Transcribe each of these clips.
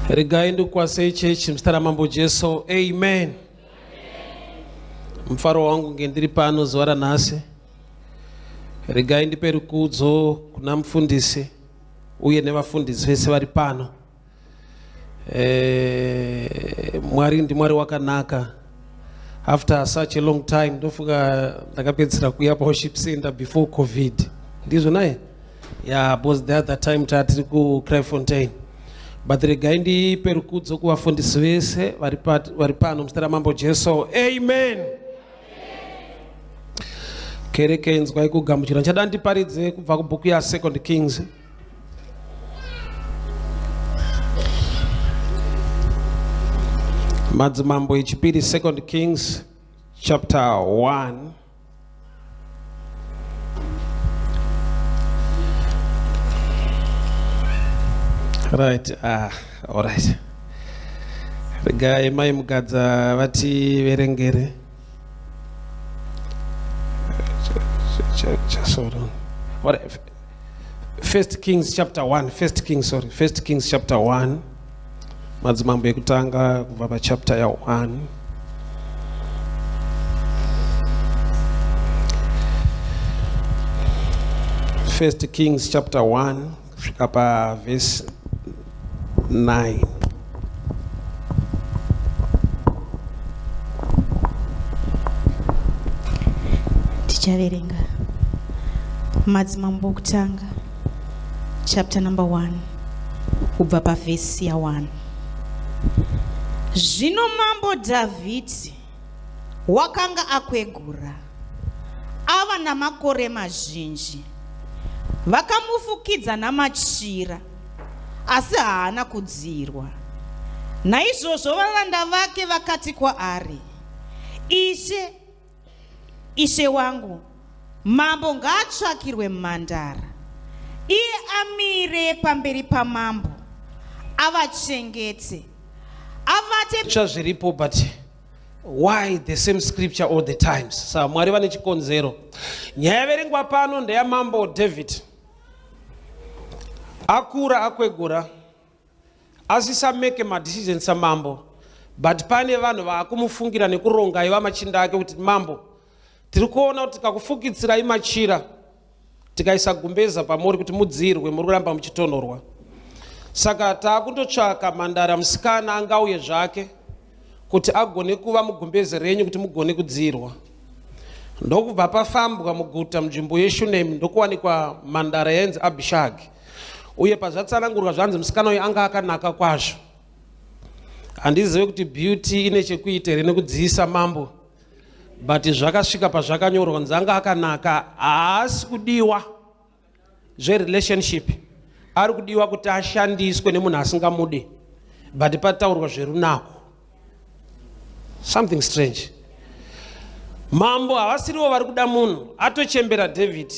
Regai ndikukwasei chechi muzita ramambo Jesu. Amen. Mufaro wangu nge ndiri pano zuva ranhasi. Regai ndipe rukudzo kuna mufundisi uye nevafundisi vese vari pano. Eh, Mwari ndiMwari wakanaka. After such a long time ndofunga ndakapedzisira kuuya paworship center before COVID. Ndizvo naye? Yeah, because the other time tatiri kuCraaifontein. But regai ndipe rukudzo kuvafundisi vese vari pano muzita ramambo Jesu. Amen. Kereke inzwai kugamuchira. Ndichada ndiparidze kubva kubhuku ya Second Kings. Madzimambo echipiri, Second Kings chapter 1. Right, ah, all right. Regai mai Mugadza vativerengere. Just hold on. All right. First Kings chapter 1, First Kings, sorry, First Kings chapter 1. Madzimambo ekutanga kubva pa chapter ya 1. First Kings chapter 1 kusvika pa verse 9. Tichaverenga Madzimambo okutanga chapter number 1 kubva pavhesi ya 1. Zvino mambo Dhavhidhi wakanga akwegura ava namakore mazhinji, vakamufukidza namachira, asi haana kudzirwa. Naizvozvo varanda vake vakati kwaari, Ishe, ishe wangu, mambo ngaatsvakirwe mhandara, iye amire pamberi pamambo, avachengete, avate Zviripo but why the same scripture all the times? Sa Mwari vane chikonzero. Nyaya yaverengwa pano ndeyamambo David. Akura akwegura asisameke madecision samambo but pane vanhu vaakumufungira nekuronga iva machinda ake kuti mambo tiri kuona kuti tikakufukitsirai machira tikaisa gumbeza pamuri kuti mudziirwe muri kuramba muchitonhorwa saka taakundotsvaka mhandara musikana angauye zvake kuti agone kuva mugumbeze renyu kuti mugone kudziirwa ndokubva pafambwa muguta munzvimbo yeshunemi ndokuwanikwa mhandara yainzi abhishagi uye pazvatsanangurwa zvanzi musikana uyu anga akanaka kwazvo handizive kuti beauty ine chekuita here nekudziisa mambo but zvakasvika pazvakanyorwa kunzi anga akanaka haasi kudiwa zverelationship ari kudiwa kuti ashandiswe nemunhu asingamude but pataurwa zverunako something strange mambo havasiriwo vari kuda munhu atochembera david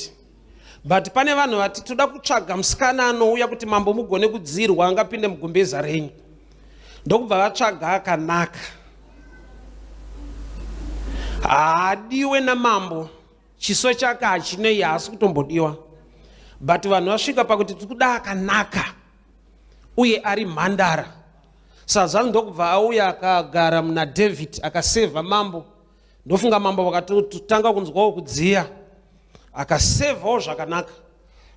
but pane vanhu vati toda kutsvaga musikana anouya kuti mambo mugone kudzirwa angapinde mugumbeza renyu ndokubva vatsvaga akanaka haadiwe namambo chiso chake hachinei haasi kutombodiwa but vanhu vasvika pakuti tiri kuda akanaka uye ari mhandara sazvanzi ndokubva auya akagara muna david akasevha mambo ndofunga mambo vakatotanga kunzwawo kudziya akasevhawo zvakanaka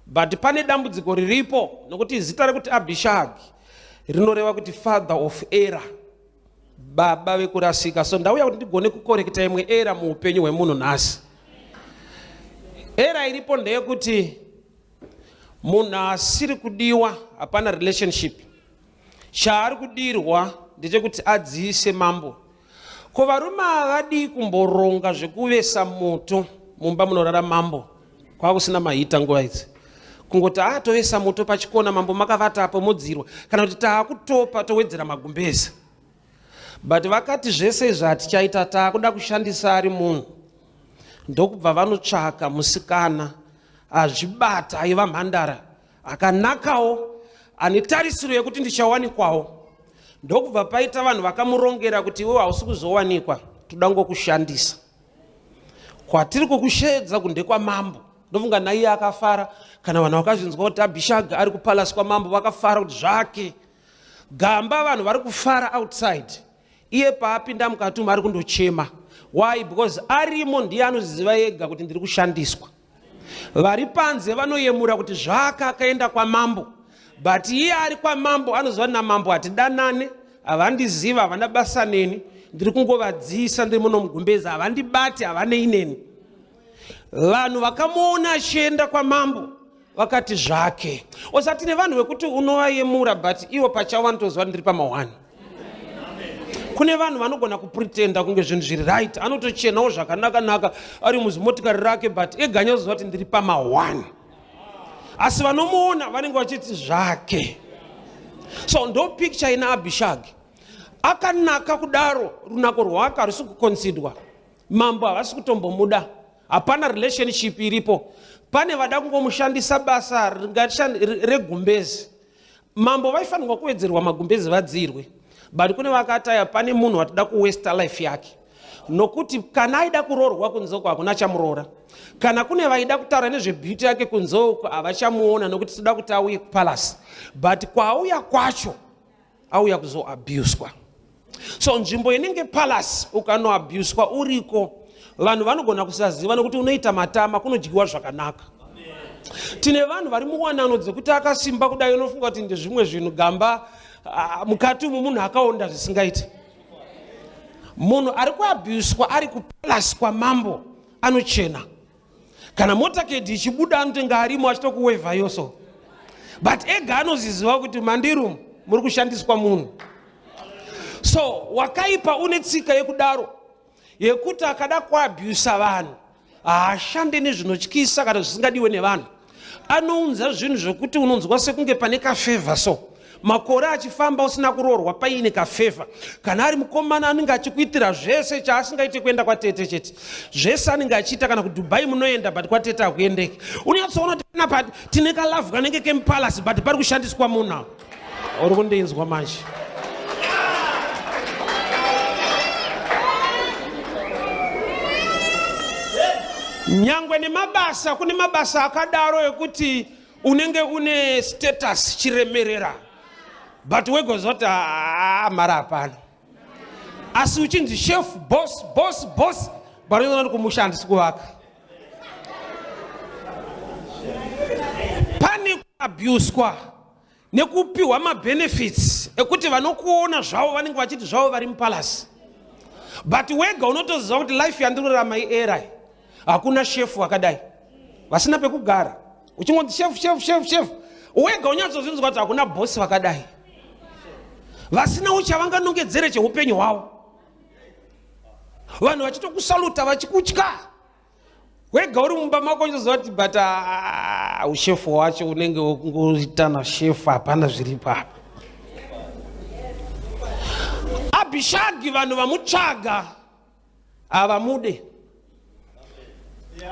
but pane dambudziko riripo nokuti zita rekuti abhishagi rinoreva kuti father of error baba vekurasika so ndauya kuti ndigone kukorekta imwe era muupenyu hwemunhu nhasi era iripo ndeyekuti munhu asiri kudiwa hapana relationship chaari kudirwa ndechekuti adziise mambo ko varume havadii kumboronga zvekuvesa moto mumba munorara mambo kwakusina mahita nguva idzi kungoti a ah, tovesa moto pachikona mambo makavata apo modzirwa kana kuti taakutopa towedzera magumbeza but vakati zvese izvi hatichaita taakuda kushandisa ari munhu ndokubva vanotsvaka musikana azvibata aiva mhandara akanakawo ane tarisiro yekuti ndichawanikwawo ndokubva paita vanhu vakamurongera kuti iwe hausi kuzowanikwa toda ngokushandisa kwatiri kukusheedza kunde kwamambo ndofunga naiye akafara kana vanhu vakazvinzwa kuti abhishaga ari kupalasi kwamambo vakafara kuti zvake. Gamba vanhu vari kufara outside. Iye paapinda mukati umu ari kundochema. Why? Because arimo ndiye anoziva ega kuti ndiri kushandiswa. Vari panze vanoyemura kuti zvaka akaenda kwamambo. But iye ari kwamambo anoziva namambo hatidanane, havandiziva, havana basa neni. Ndiri kungovadziisa ndiri muno mugumbezi, havandibati, havanei neni. Vanhu vakamuona achienda kwamambo vakati zvake osati nevanhu vekuti unovayemura but ivo pachavo vanotoziva ndiri pamahwani kune vanhu vanogona kupretenda kunge zvinhu zviri right anotochenawo zvakanaka-naka ari muzimotikari rake but ega anyazoziva kuti ndiri pamahwani asi vanomuona vanenge vachiti zvake so ndo picture ina abhishagi akanaka kudaro runako rwake harusi kukonsidwa mambo havasi kutombomuda hapana relationship iripo pane vada kungomushandisa basa regumbezi mambo vaifanirwa kuwedzerwa magumbezi vadzirwe but kune vakataya pane munhu watoda kuwesta life yake nokuti kana aida kuroorwa kunze uko hakuna chamuroora kana kune vaida kutaura nezvebeauty yake kunze uko havachamuona nokuti toda kuti auye kupalace but kwaauya kwacho auya kuzoabuswa so nzvimbo inenge palace ukanoabuswa uriko vanhu vanogona kusaziva nokuti unoita matama kunodyiwa zvakanaka tine vanhu vari muwanano dzekuti akasimba kudai unofunga kuti ndezvimwe zvinhu gamba ah, mukati umu munhu akaonda zvisingaiti munhu ari kuabuswa ari kupalace kwamambo anochena kana motakedi ichibuda anotenga arimo achitokuwevha yoso but ega anoziziva kuti mandirum muri kushandiswa munhu so wakaipa une tsika yekudaro yekuti akada kuabusa vanhu haashande nezvinotyisa kana zvisingadiwe nevanhu anounza zvinhu zvekuti unonzwa sekunge pane kafevha so makore achifamba usina kuroorwa paine kafevha kana ari mukomana anenge achikuitira zvese chaasingaite kuenda kwatete chete zvese anenge achiita kana kudubai munoenda but kwatete hakuendeki unyatsoona kuti panapa tine kalavhu kanenge kemupalasi but pari kushandiswa munhu uri kundinzwa manje nyangwe nemabasa kune mabasa akadaro ekuti unenge une status chiremerera but wegozoti haa mari hapana asi uchinzi chef boss boss boss but unoona kumusha handisi kuvaka pane kuabuswa nekupiwa mabenefits ekuti vanokuona zvavo vanenge vachiti zvavo vari mupalasi but wega unotoziva kuti life yandinorarama iera hakuna shefu akadai vasina pekugara uchingonzi shefu shefu shefu shefu wega unyatsozvinzwa kuti hakuna bhosi vakadai vasina uchavanganongedzere cheupenyu hwavo vanhu vachitokusaluta vachikutya wega uri mumba mako uchizoziva kuti but ah, ushefu wacho unenge wekungoita nashefu hapana zviripo apa abhishagi vanhu vamutsvaga havamude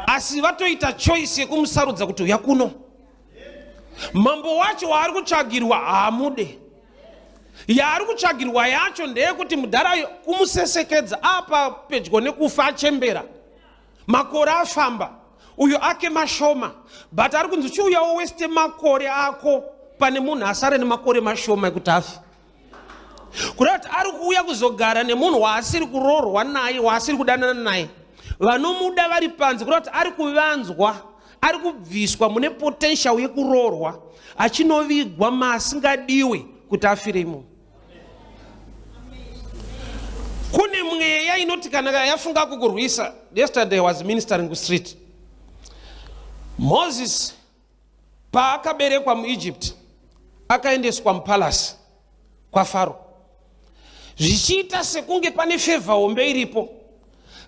asi vatoita choice yekumusarudza kuti uya kuno mambo wacho waari kutsvagirwa haamude yaari kutsvagirwa yacho ndeyekuti mudhara kumusesekedza apa pedyo nekufa achembera makore afamba uyo ake mashoma but ari kunzi chiuyawo weste makore ako pane munhu asare nemakore mashoma ekuti afe kureva kuti ari kuuya kuzogara nemunhu waasiri kuroorwa naye waasiri kudanana naye vanomuda vari panze kureva kuti ari kuvanzwa ari kubviswa mune potential yekuroorwa achinovigwa maasingadiwi kuti afire imomo kune mweya inoti kana yafunga kukurwisa yesterday was ministering kustreet moses Paakaberekwa muEgypt, akaendeswa mupalasi kwaFaro, zvichiita sekunge pane fevha hombe iripo.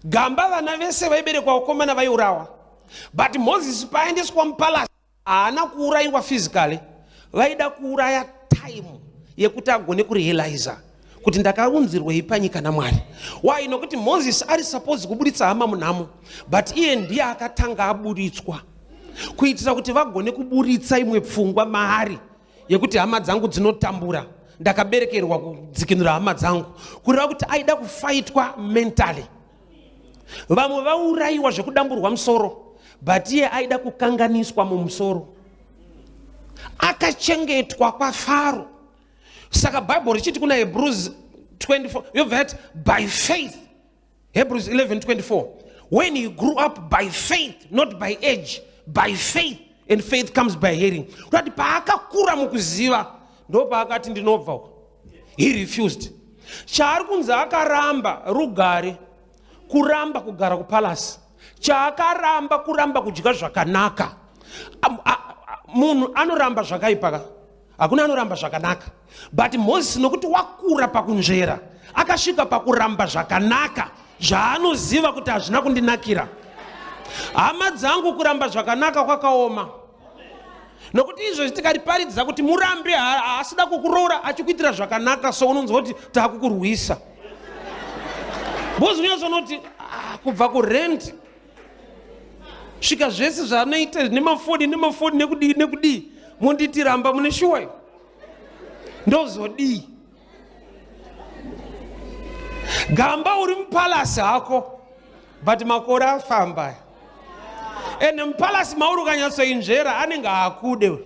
Gamba vana vese vaiberekwa vakomana vaiurawa, but Moses paaendeswa mupalasi haana kuurayiwa physically, vaida kuuraya time yekuti agone kurealiza kuti ndakaunzirwei panyika namwari why nokuti moses ari supposed kuburitsa hama munhamo but iye ndiye akatanga aburitswa kuitira kuti vagone kuburitsa imwe pfungwa maari yekuti hama dzangu dzinotambura ndakaberekerwa kudzikinura hama dzangu kureva kuti aida kufaitwa mentally vamwe vaurayiwa zvekudamburwa musoro but iye aida kukanganiswa mumusoro akachengetwa kwafaro Saka Bible richiti kuna Hebrews 24 yobva yati by faith, Hebrews 11:24, when he grew up by faith, not by age, by faith, and faith comes by hearing. Kuti paakakura mukuziva ndo paakati ndinobva uko. He refused. Chaari kunzi akaramba rugare, kuramba kugara kupalasi, chaakaramba kuramba kudya zvakanaka. Munhu anoramba zvakaipa ka, hakuna anoramba zvakanaka, but Moses nokuti wakura pakunzvera akasvika pakuramba zvakanaka zvaanoziva kuti hazvina kundinakira. Hama dzangu, kuramba zvakanaka kwakaoma, nokuti izvozvi tikariparidza kuti murambe haasida kukuroora achikuitira zvakanaka, so unonzwa kuti taakukurwisa, because unyatsonoti ah, kubva kurent svika zvese zvaanoita nemafoni nemafoni nekudii nekudii, monditi ramba mune shuwa, ndozodii? Gamba uri mupalasi hako, but makore afamba, ende mupalasi mauri ukanyatsoinzvera anenge haakude.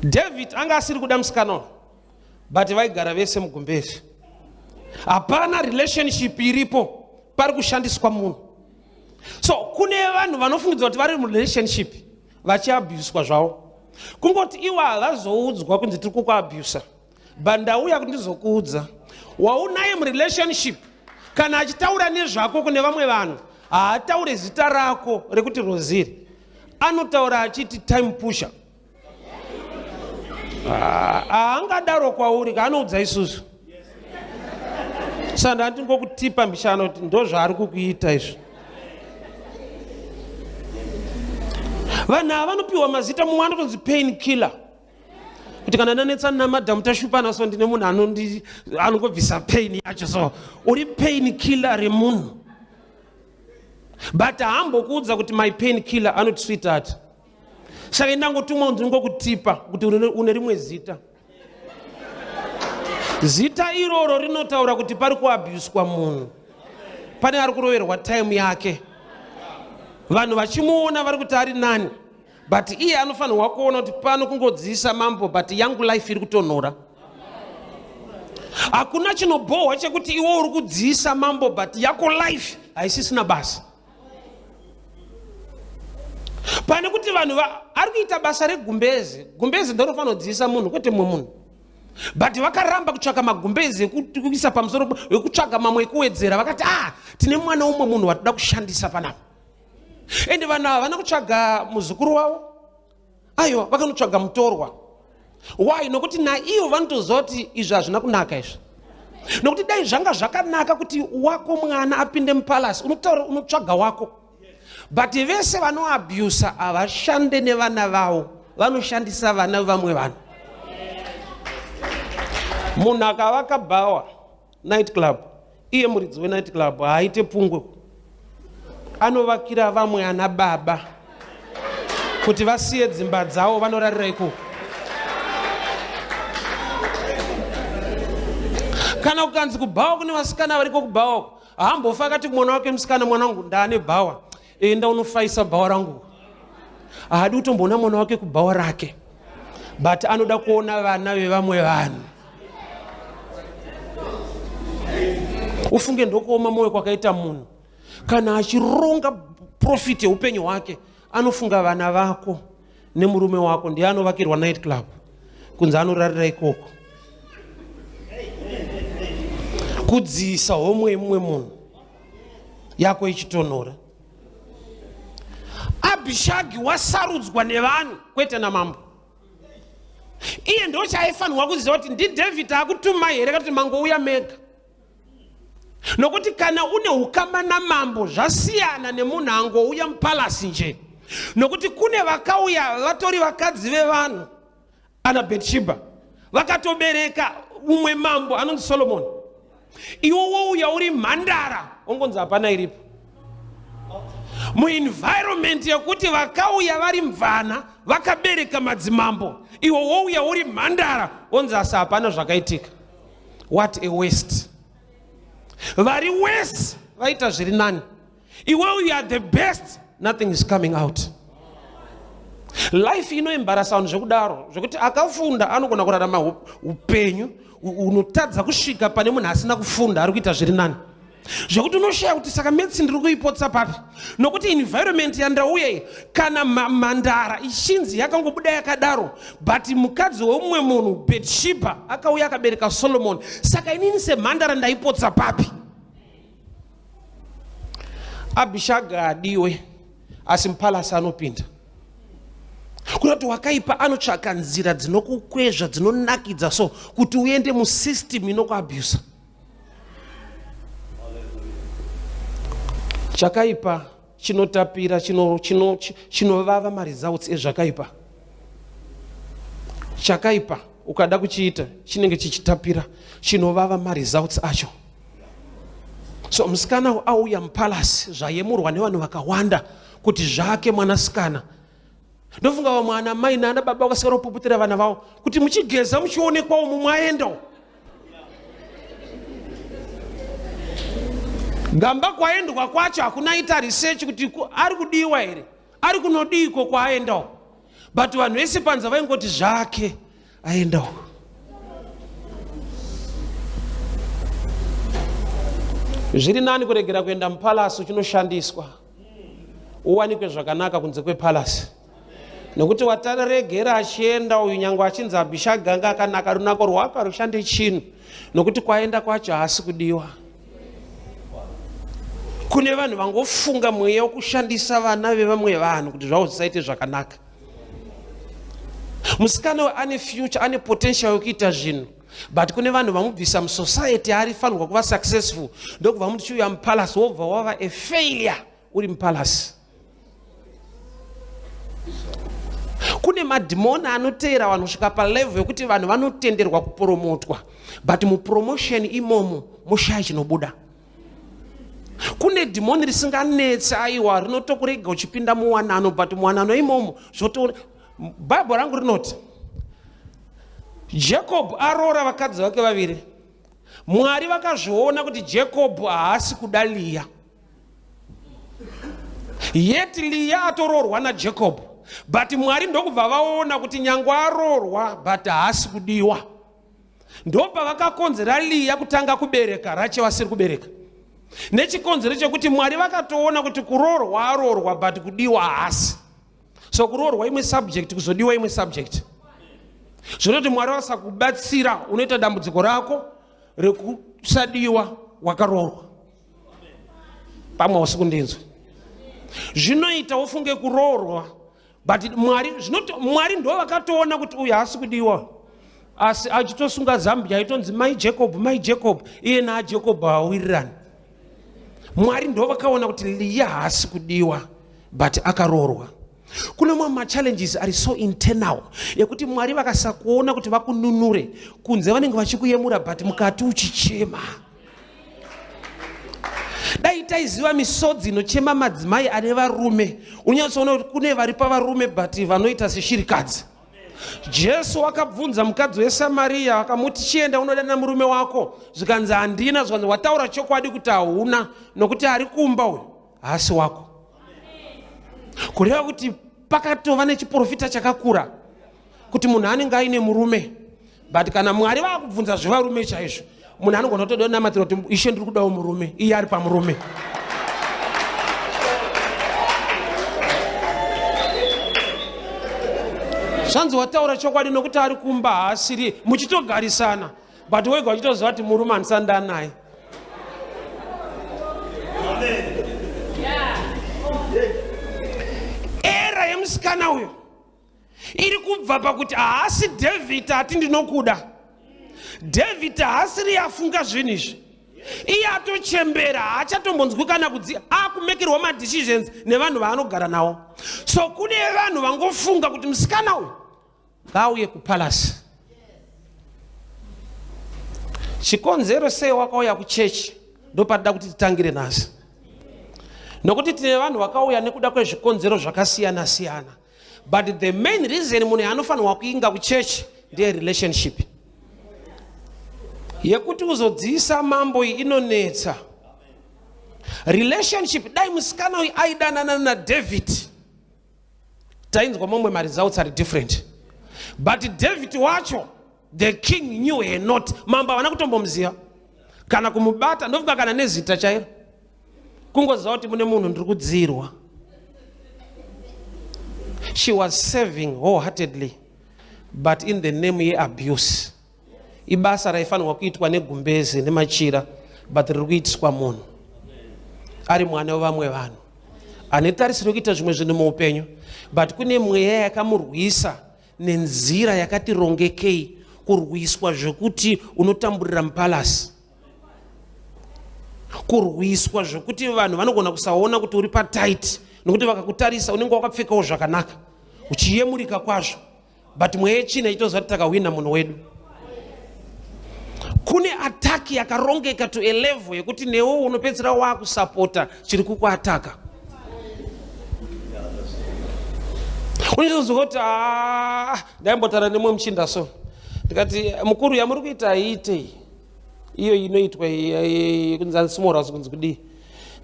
David anga asiri kuda musikana, but vaigara vese mugumbezi. Hapana relationship iripo, pari kushandiswa munhu. So kune vanhu vanofungidzwa kuti vari murelationship vachiabhuswa zvavo, kungoti ivo havazoudzwa kunzi tiri kukuabhusa, but ndauya kuti ndizokuudza, waunaye murelationship kana achitaura nezvako kune vamwe vanhu, haataure zita rako rekuti Roziri, anotaura achiti time pusher. Haangadaro kwauri, kaanoudza isusu. Saka ndandingokutipa mishano kuti ndo zvaari kukuita izvo. Vanhu ava vanopiwa mazita, mumwe anotonzi pain killer, kuti kana ndanetsana namadhamu tashupana, so ndine munhu anongobvisa pain yacho. So uri pain killer remunhu, but haambokuudza kuti my pain killer, anoti sweetheart. Saka indangotumwa kunzi ndingokutipa kuti une rimwe zita. Zita iroro rinotaura kuti pari kuabhuswa munhu, pane ari kuroverwa time yake. Vanhu vachimuona vari kuti ari nani, but iye anofanirwa kuona kuti pano kungodziisa mambo, but yangu life iri kutonhora. Hakuna chinobhohwa chekuti iwe uri kudziisa mambo but yako life haisisina basa. Pane kuti vanhu ari kuita basa regumbezi, gumbezi ndorofanira kudziisa munhu, kwete mumwe munhu, but vakaramba kutsvaka magumbezi ekuisa pamusoro, ekutsvaga mamwe ekuwedzera. Vakati, ah, tine mwana umwe munhu watoda kushandisa panapa. Ende vanhu ava havana kutsvaga muzukuru wavo, aiwa, vakanotsvaga mutorwa. Why? Nokuti naivo vanotoziva kuti izvi hazvina kunaka izvi, nokuti dai zvanga zvakanaka kuti wako mwana apinde mupalasi, unotaura unotsvaga wako. But vese vanoabusa havashande nevana vavo, vanoshandisa vana vevamwe vanhu. Munhu akavaka bhawa, night club, iye muridzi wenight club haaite pungwe, anovakira vamwe ana baba kuti vasiye dzimba dzavo vanorarira ikoko. Kana kukanzi kubhawa kune vasikana variko kubhawa, haambofa akati kumwana wake musikana, mwana wangu, ndaane bhawa, enda unofaisa bhawa rangu. Haadi kutomboona mwana wake kubhawa rake, but anoda kuona vana vevamwe vanhu. Ufunge, ndokuoma mwoyo kwakaita munhu. Kana achironga profit yeupenyu hwake, anofunga vana vako nemurume wako. Ndiye anovakirwa night club kunzi anorarira ikoko, kudziisa homwe yemumwe munhu, yako ichitonhora. Abhishagi wasarudzwa nevanhu, kwete namambo. Iye ndo chaaifanirwa kuziva kuti ndiDavid akutumai here kuti mangouya mega, nokuti kana une ukama namambo zvasiyana nemunhu angouya mupalasi nje, nokuti kune vakauya vatori vakadzi vevanhu, ana Bethsheba, vakatobereka umwe mambo anonzi Solomon. Iwo wouya uri mhandara, ongonzi hapana iripo muenvironment yekuti vakauya vari mvana vakabereka madzimambo. Iwo wouya uri mhandara, onzi asi hapana zvakaitika. What a waste! Vari worse vaita zviri nani. Iwe, you are the best, nothing is coming out. Life inoembarasa vanhu zvekudaro zvekuti akafunda anogona kurarama upenyu unotadza kusvika pane munhu asina kufunda ari kuita zviri nani zvekuti unoshaya kuti saka metsi ndiri kuipotsa papi nokuti environment yandauya iyi kana mhandara ichinzi yakangobuda yakadaro but mukadzi weumwe munhu betshiba akauya akabereka solomon saka inini semhandara ndaipotsa papi Abhishaga adiwe asi mupalasi anopinda. Kuna kuti wakaipa anotsvaka nzira dzinokukwezva dzinonakidza so kuti uende musystem inokuabusa. Chakaipa chinotapira chinovava chino, chino maresults ezvakaipa. Chakaipa ukada kuchiita chinenge chichitapira chinovava maresults acho. So musikana auya mupalasi zvayemurwa nevanhu vakawanda kuti zvake mwanasikana. Ndofunga vamwe ana mai naana baba vakaswera kupuputira vana vavo kuti muchigeza muchionekwa umu mwaendawo. Gamba kwaendwa kwacho hakuna ita research kuti ari kudiwa here, ari kunodiiko kwaaendawo. But vanhu vese panza vaingoti zvake aendawo. Zviri nani kuregera kuenda mupalasi uchinoshandiswa uwanikwe zvakanaka kunze kwepalasi nekuti wataregera achienda uyu nyange achinzi abhishaga anga akanaka runako rwako harushande chinhu nokuti kwaenda kwacho haasi kudiwa kune vanhu vangofunga mweya wokushandisa vana vevamwe vanhu kuti zvavo zvisaite zvakanaka musikana uyu ane future ane potential yokuita zvinhu but kune vanhu vamubvisa musociety arifanirwa kuva successful ndokubva muti chiuya mupalace wobva wava a failure uri mupalace kune madhimoni anoteera vanhu kusvika palevel yekuti vanhu vanotenderwa kupromotwa but mupromotion imomo moshaya chinobuda kune dhimoni risinganetsi aiwa rinotokurega uchipinda muwanano but muwanano imomo zvoto bhaibheri rangu rinoti jacob aroora vakadzi vake vaviri mwari vakazviona kuti jacob haasi kuda liya yet liya atoroorwa najacob but mwari ndokubva vaona kuti nyange aroorwa but haasi kudiwa ndopavakakonzera liya kutanga kubereka rache vasiri kubereka nechikonzero chekuti mwari vakatoona kuti kuroorwa aroorwa but kudiwa haasi so kuroorwa imwe subject kuzodiwa imwe subject zvinoti mwari vasakubatsira unoita dambudziko rako rekusadiwa wakaroorwa pamwe hausi kundinzwa zvinoita ufunge kuroorwa but mwari zvinoto mwari ndo vakatoona kuti uyu haasi kudiwa asi achitosunga zambia aitonzi mai jacob mai jacob iye naajacob hawawirirani mwari ndo vakaona kuti liya haasi kudiwa but akaroorwa kune mamwe machallenges ari so internal ekuti mwari vakasakuona kuti vakununure kunze vanenge vachikuyemura but mukati uchichema dai taiziva misodzi inochema madzimai ane varume unyatsoona kuti kune vari pavarume but vanoita seshirikadzi jesu wakabvunza mukadzi wesamariya akamuti chienda unodana murume wako zvikanzi handina zvikanzi wataura chokwadi kuti hauna nokuti ari kumba uyu haasi wako kureva kuti pakatova nechiprofita chakakura kuti munhu anenge aine murume but kana mwari vakubvunza zvevarume chaizvo munhu anogona kutoda kunamatira kuti ishe ndiri kudawo murume iye ari pamurume zvanzi wataura chokwadi nokuti ari kumba haasiri muchitogarisana but wega uchitoziva kuti murume handisani ndanaye era yemusikana uyo iri kubva pakuti haasi David ati ndinokuda. David haasiri afunga zvinhu izvi iye atochembera haachatombonzwi kana kudzi akumekerwa madecisions nevanhu vaanogara navo so kune vanhu vangofunga kuti musikana uyu ngaauye kupalasi chikonzero sei wakauya kuchechi ndopatida kuti titangire nhasi nokuti tine vanhu vakauya nekuda kwezvikonzero zvakasiyana siyana but the main reason munhu yaanofanirwa kuinga kuchechi ndeye relationship yekuti uzodziisa mambo iyi inonetsa relationship dai musikana uyu aidanana nadavid Tainzwa mamwe maresults ari different. But David wacho, the king knew her not. Mambo havana kutombomuziva kana kumubata, ndofunga kana nezita chairo, kungoziva kuti mune munhu ndiri kudziirwa. She was serving wholeheartedly, but in the name yeabuse. Ibasa raifanirwa kuitwa negumbeze nemachira, but riri kuitiswa munhu ari mwana wevamwe vanhu ane tarisiro yekuita zvimwe zvinhu muupenyu, but kune mweya yakamurwisa nenzira yakati rongekei, kurwiswa zvekuti unotamburira mupalasi, kurwiswa zvekuti vanhu vanogona kusaona kuti uri patight, nokuti vakakutarisa unenge wakapfekawo zvakanaka uchiyemurika kwazvo, but mweya yechina ichitoziva kuti takahwina munhu wedu. Kune attack yakarongeka to a level yekuti newo unopedzisira wakusapota chiri kukuataka. Unozonzwa kuti ah, ndaimbotaura nemumwe muchinda, so ndikati, mukuru, yamuri kuita haiitei iyo inoitwa kunzi ansimorals, kunzi kudii?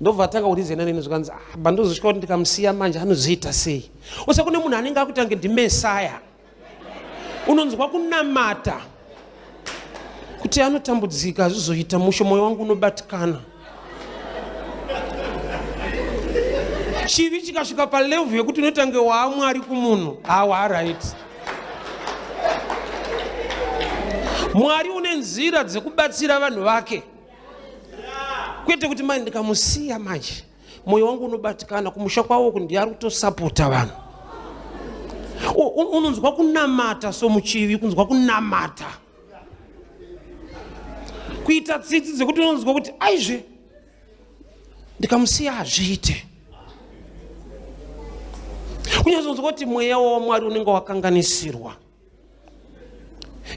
Ndobva atanga kurizena neni, zvikanzi, ah, bandozosvika kuti ndikamusiya manje anozoita sei? Use kune munhu anenge akuita kunge ndimesaya, unonzwa kunamata kuti anotambudzika, hazvizoita musho, mwoyo wangu unobatikana. Chivi chikasvika palevel yekuti unotange waamwari kumunhu, hawa right. Mwari une nzira dzekubatsira vanhu vake, kwete kuti mai ndikamusiya manje mwoyo wangu unobatikana, kumusha kwavo ku ndiye ari kutosapota vanhu. Unonzwa kunamata somuchivi, kunzwa kunamata, kuita tsitsi dzekuti unonzwa kuti aizve ndikamusiya hazviite. Kunyatsonzwa kuti mweya wamwari unenge wakanganisirwa,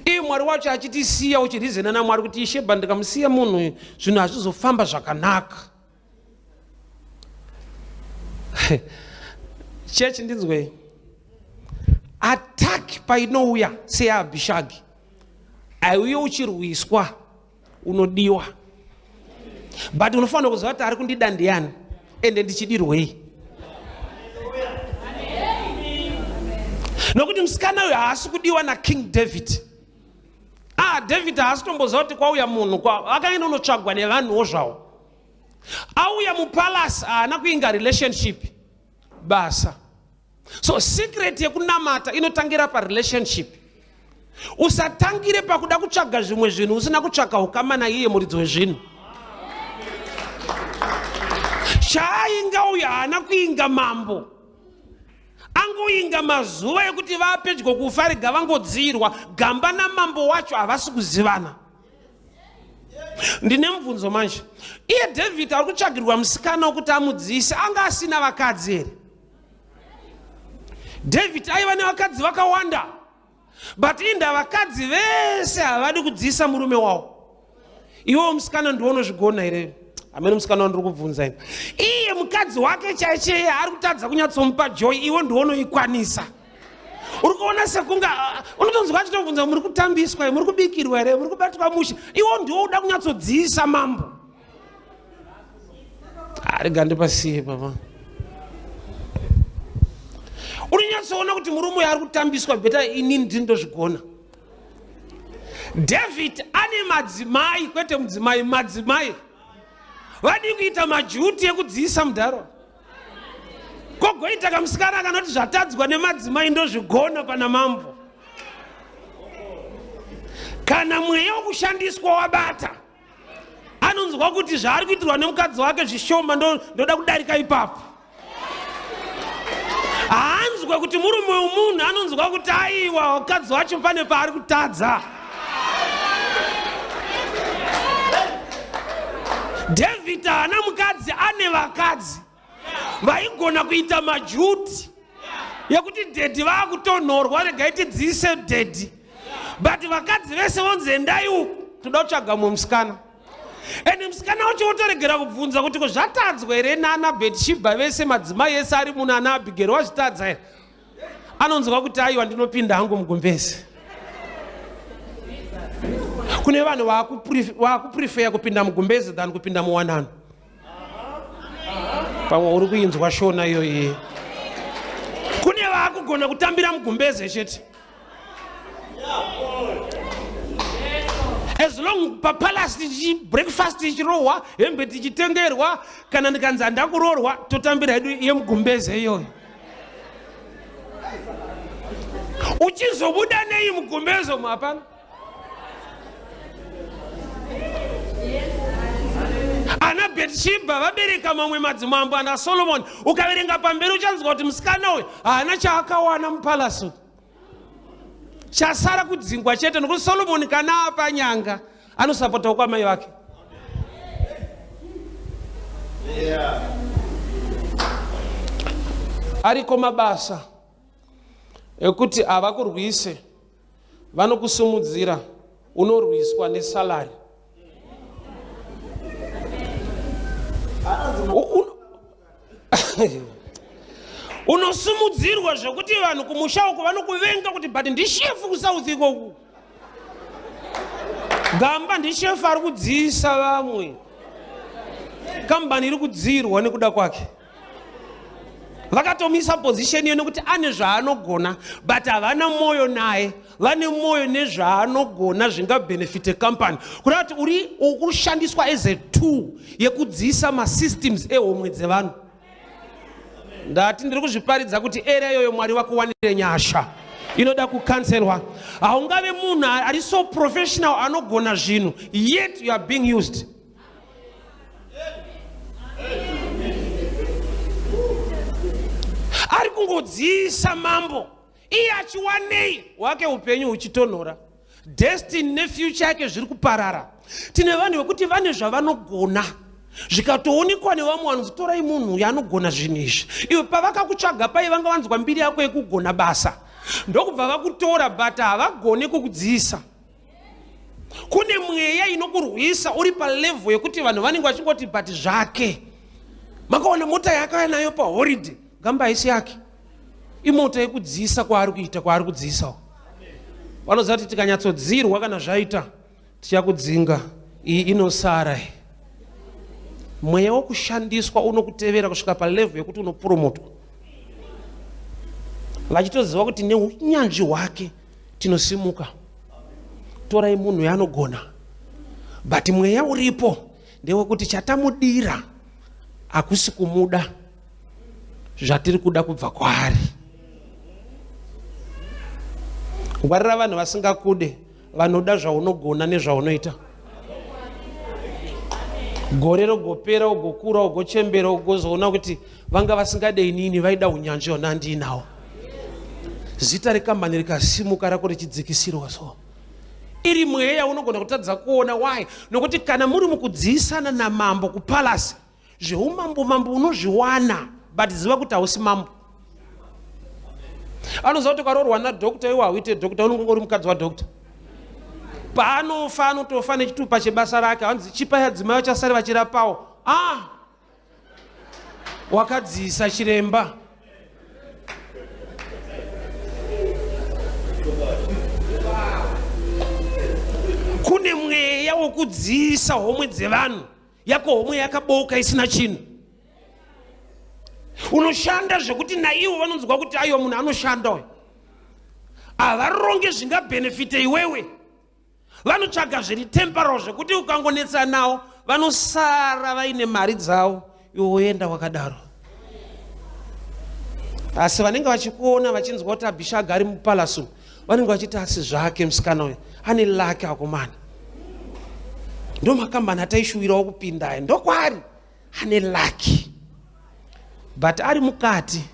iye mwari wacho achitisiya, uchirizena namwari kuti ishebha, ndikamusiya munhu zvinhu hazvizofamba zvakanaka. Chechi, ndinzwei. Attack painouya seyaAbhishagi, aiuye uchirwiswa, unodiwa, but unofanira kuziva kuti ari kundida ndiani, ende ndichidirwei, nokuti musikana uyu haasi kudiwa naKing David. Ah, David haasi tomboziva kuti kwauya munhu, akaenda unotsvagwa nevanhuwo zvavo. Auya mupalasi, haana kuinga relationship basa. So secret yekunamata inotangira parelationship. Usatangire pakuda kutsvaga zvimwe zvinhu usina kutsvaka ukama naiye muridzi wezvinhu. Chaainga uyu haana kuinga mambo, angoinga mazuva ekuti vapedyo kufa, rega vangodzirwa gamba namambo wacho, havasi kuzivana. Ndine mubvunzo manje. Iye David ari kutsvagirwa musikana wekuti amudzise, anga asina vakadzi here? David aiva nevakadzi vakawanda, but inda vakadzi vese havadi kudziisa murume wavo. Iwewo musikana ndiwo unozvigona here? Hamene musikana wandiri kubvunza ini, iye mukadzi wake chaicheye ari kutadza kunyatsomupa joy, iwe ndiwo unoikwanisa. Uri kuona sekunga ah, unotonzwa achitobvunza, muri kutambiswa, muri kubikirwa here, muri kubatwa mushe? Iwo ndiwo uda kunyatsodziisa mambo. Rega ndipasiye papa. Unonyatsoona kuti murume uyo ari kutambiswa, better inini ndini ndozvigona. David ane madzimai, kwete mudzimai, madzimai. Vadii kuita majuti ekudziisa mudharo? Kogoita kamusikana akanoti zvatadzwa nemadzimai ndozvigona pana mambo. Kana mweya wokushandiswa wabata, anonzwa kuti zvaari kuitirwa nemukadzi wake zvishoma, ndoda kudarika ipapo. Haanzwe kuti murume wemunhu, anonzwa kuti aiwa, mukadzi wacho pane paari kutadza. David haana mukadzi, ane vakadzi vaigona kuita majuti yekuti daddy vaakutonhorwa, regai tidziise daddy, but vakadzi vese vonzi endai uku, toda kutsvaga mumwe musikana. Ende musikana wacho wotoregera kubvunza kuti ko zvatadzwa here nana Betshibha vese, madzimai ese ari muno, ana Abhigeri wazvitadza here? Anonzwa kuti aiwa, ndinopinda hangu mugumbezi. Kune vanhu vakuprefeya kupinda mugumbezi than kupinda muwanano. Pamwe uri kuinzwa shona iyoyi. Kune vaku Takugona kutambira mugumbeze chete. As long papalace tichi breakfast tichirohwa, hembe tichitengerwa, kana ndikanzi handakuroorwa, totambira hedu yemugumbeze iyoyo. Uchizobuda nei mugumbezo umu hapana. Ana Bethsheba vabereka mamwe madzimambo ana Solomon. Ukaverenga pamberi uchanzwa kuti musikana uyu haana chaakawana mupalace. Chasara kudzingwa chete nokuti Solomon kana apa nyanga anosapota kwamai vake. Yeah. Ariko mabasa ekuti havakurwise vanokusumudzira unorwiswa nesalary. Unosumudzirwa zvekuti vanhu kumusha uko vanokuvenga kuti but ndishefu kusouth ikoku. Gamba ndishefu ari kudziisa vamwe. Kambani iri kudziirwa nekuda kwake. Vakatomisa position iyo nekuti ane zvaanogona but havana mwoyo naye. Vane mwoyo nezvaanogona zvingabhenefite company. Kureva kuti uri kushandiswa as a tool yekudziisa masystems ehomwe dzevanhu. Ndati ndiri kuzviparidza kuti era iyoyo Mwari vakuwanire nyasha inoda kukanselwa. Haungave munhu ari so professional anogona zvinhu yet you are being used. Ari kungodziisa mambo iye achiwanei hwake upenyu huchitonhora. Destiny nefuture yake zviri kuparara. Tine vanhu vekuti vane zvavanogona zvikatoonekwa nevamwe vanhu kuti torai munhu uyu anogona zvinhu izvi. Iwe pavakakutsvaga pai vanga vanzwa mbiri yako yekugona basa ndokubva vakutora, but havagone kukudziisa. Kune mweya inokurwisa uri palevel yekuti vanhu vanenge vachingoti but zvake. Makaona mota yaakauya nayo paholiday, gamba haisi yake. Imota yekudziisa kwaari kuita, kwaari kudziisawo. Vanoziva kuti tikanyatsodzirwa kana zvaita tichakudzinga, iyi inosara iyi. Mweya wokushandiswa unokutevera kusvika palevel yekuti unopromotwa, vachitoziva kuti neunyanzvi hwake tinosimuka. Torai munhu yaanogona, but mweya uripo ndewekuti chatamudira hakusi kumuda zvatiri kuda kubva kwaari. Ngwarira vanhu vasingakude, vanoda zvaunogona nezvaunoita. Gore rogopera, ugokura, ugochembera, ugozoona kuti vanga vasingade inini, vaida unyanzvi hona ndiinawo. Zita rekambani rikasimuka rako richidzikisirwa so. Iri mweya unogona kutadza kuona. Why? Nokuti kana muri mukudziisana namambo kupalace, zveumambo mambo unozviwana, but ziva kuti hausi mambo. Anoziva kuti ukaroorwa nadoctor iwe hauite doctor, unenge uri mukadzi wadoctor. Paanofa anotofa nechitupa chebasa rake, hanzi chipa yadzimai vachasare vachirapawo. Wakadziisa chiremba. Kune mweya wokudziisa homwe dzevanhu, yako homwe yakabooka isina chinhu. Unoshanda zvekuti naivo vanonzwa kuti aiwa munhu anoshanda uyu. Havaronge zvingabhenefite iwewe. Vanotsvaga zviri temporal zvekuti ukangonetsa nawo vanosara vaine mari dzavo, iwe woenda wakadaro. Asi vanenge vachikuona vachinzwa kuti Abhishaga ari mupalace umu, vanenge vachiti asi zvake musikana uyu ane laki akomana, ndo makambani ataishuwirawo kupinda aya, ndokwari ane laki. But ari mukati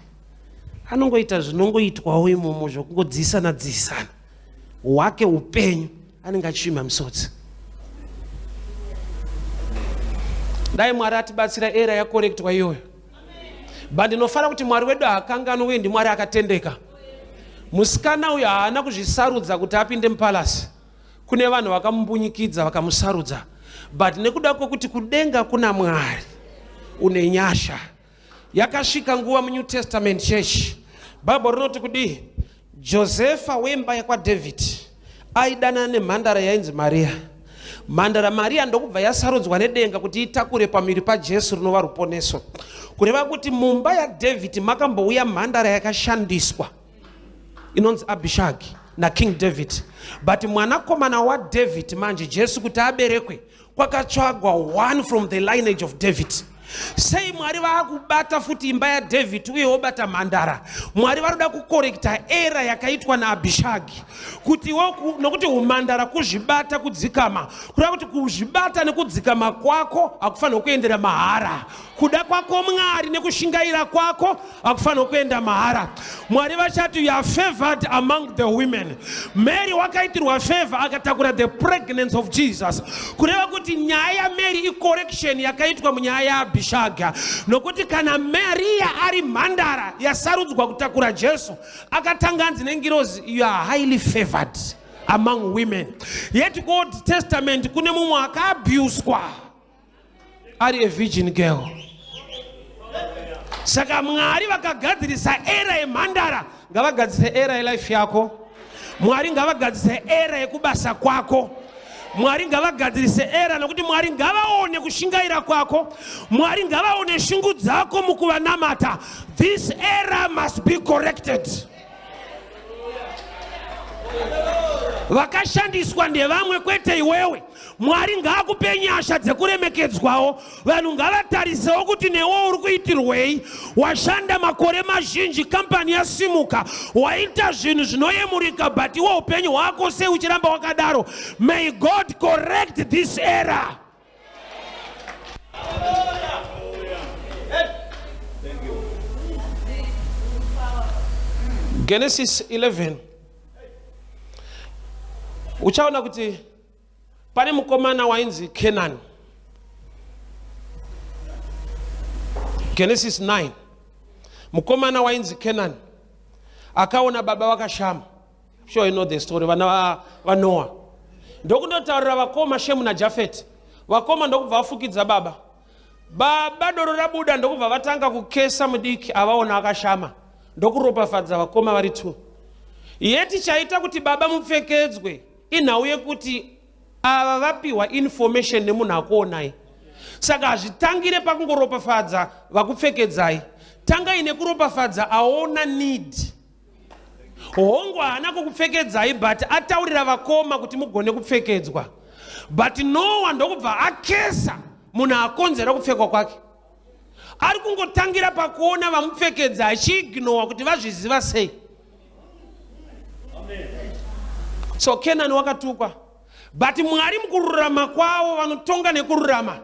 anongoita zvinongoitwawo imomo zvokungodziisana dziisana, hwake upenyu anenge achisvimha misodzi. Dai Mwari atibatsira era yakorektwa iyoyo. But ndinofara kuti Mwari wedu haakanganwi uye ndiMwari akatendeka. Musikana uyu haana kuzvisarudza kuti apinde mupalace. Kune vanhu vakamumbunyikidza vakamusarudza, but nekuda kwekuti kudenga kuna Mwari une nyasha. Yakasvika nguva muNew Testament Church, Bible rinoti kudii? Josefa wemba yakwaDavid aidanana nemhandara yainzi Maria. Mhandara Maria ndokubva yasarudzwa nedenga kuti itakure pamuviri paJesu rinova ruponeso. Kureva kuti mumba yaDavid makambouya mhandara yakashandiswa. Inonzi Abishagi naKing David. But mwanakomana waDavid manje Jesu kuti aberekwe kwakatsvagwa one from the lineage of David. Sei Mwari vaakubata futi imba yaDavid uye wobata mhandara? Mwari varoda kukorekta era yakaitwa naAbishagi kuti nokuti umhandara kuzvibata kudzikama, kureva kuti kuzvibata nekudzikama kwako hakufanirwa kuendera mahara. Kuda kwako Mwari nekushingaira kwako hakufanirwa kuenda mahara. Mwari vachati you are favored among the women. Mary wakaitirwa favor akatakura the pregnancy of Jesus, kureva kuti nyaya yaMary icorrection yakaitwa munyaya yaAbishaga, nokuti kana Maria ari mhandara yasarudzwa kutakura Jesu, akatanga anzi nengirozi you are highly favored among women. Yet kuOld Testament kune mumwe akaabuswa ari a virgin girl. Saka Mwari vakagadzirisa era yemhandara, ngavagadzirise era yelife yako. Mwari ngavagadzirise era yekubasa kwako. Mwari ngavagadzirise era, nokuti Mwari ngavaone kushingaira kwako. Mwari ngavaone shungu dzako mukuvanamata. This era must be corrected. Vakashandiswa ndevamwe, kwete iwewe. Mwari ngaakupe nyasha dzekuremekedzwawo. Vanhu ngavatarisewo kuti newo uri kuitirwei. Washanda makore mazhinji, kampani yasimuka, waita zvinhu zvinoyemurika, but iwe upenyu hwako sei uchiramba wakadaro? May God correct this error. Genesis 11 uchaona kuti pane mukomana wainzi Kenani. Genesis 9, mukomana wainzi Kenani akaona baba vakashama. Sure you know the story, vana vaNoa ndokundotaurira vakoma Shemu naJafeti. Vakoma ndokubva vafukidza baba. Baba doro rabuda ndokubva vatanga kukesa mudiki avaona akashama, ndokuropafadza vakoma vari 2. Yeti chaita kuti baba mupfekedzwe inhau yekuti ava vapiwa information nemunhu akuonai. Saka hazvitangire pakungoropafadza vakupfekedzai, tangai nekuropafadza aona need. Hongu haana kukupfekedzai, but ataurira vakoma kuti mugone kupfekedzwa. But Noa ndokubva akesa munhu akonzera kupfekwa kwake. Ari kungotangira pakuona vamupfekedza achiignowa kuti vazviziva sei. So Kenani wakatukwa, but Mwari mukururama kwavo vanotonga nekururama.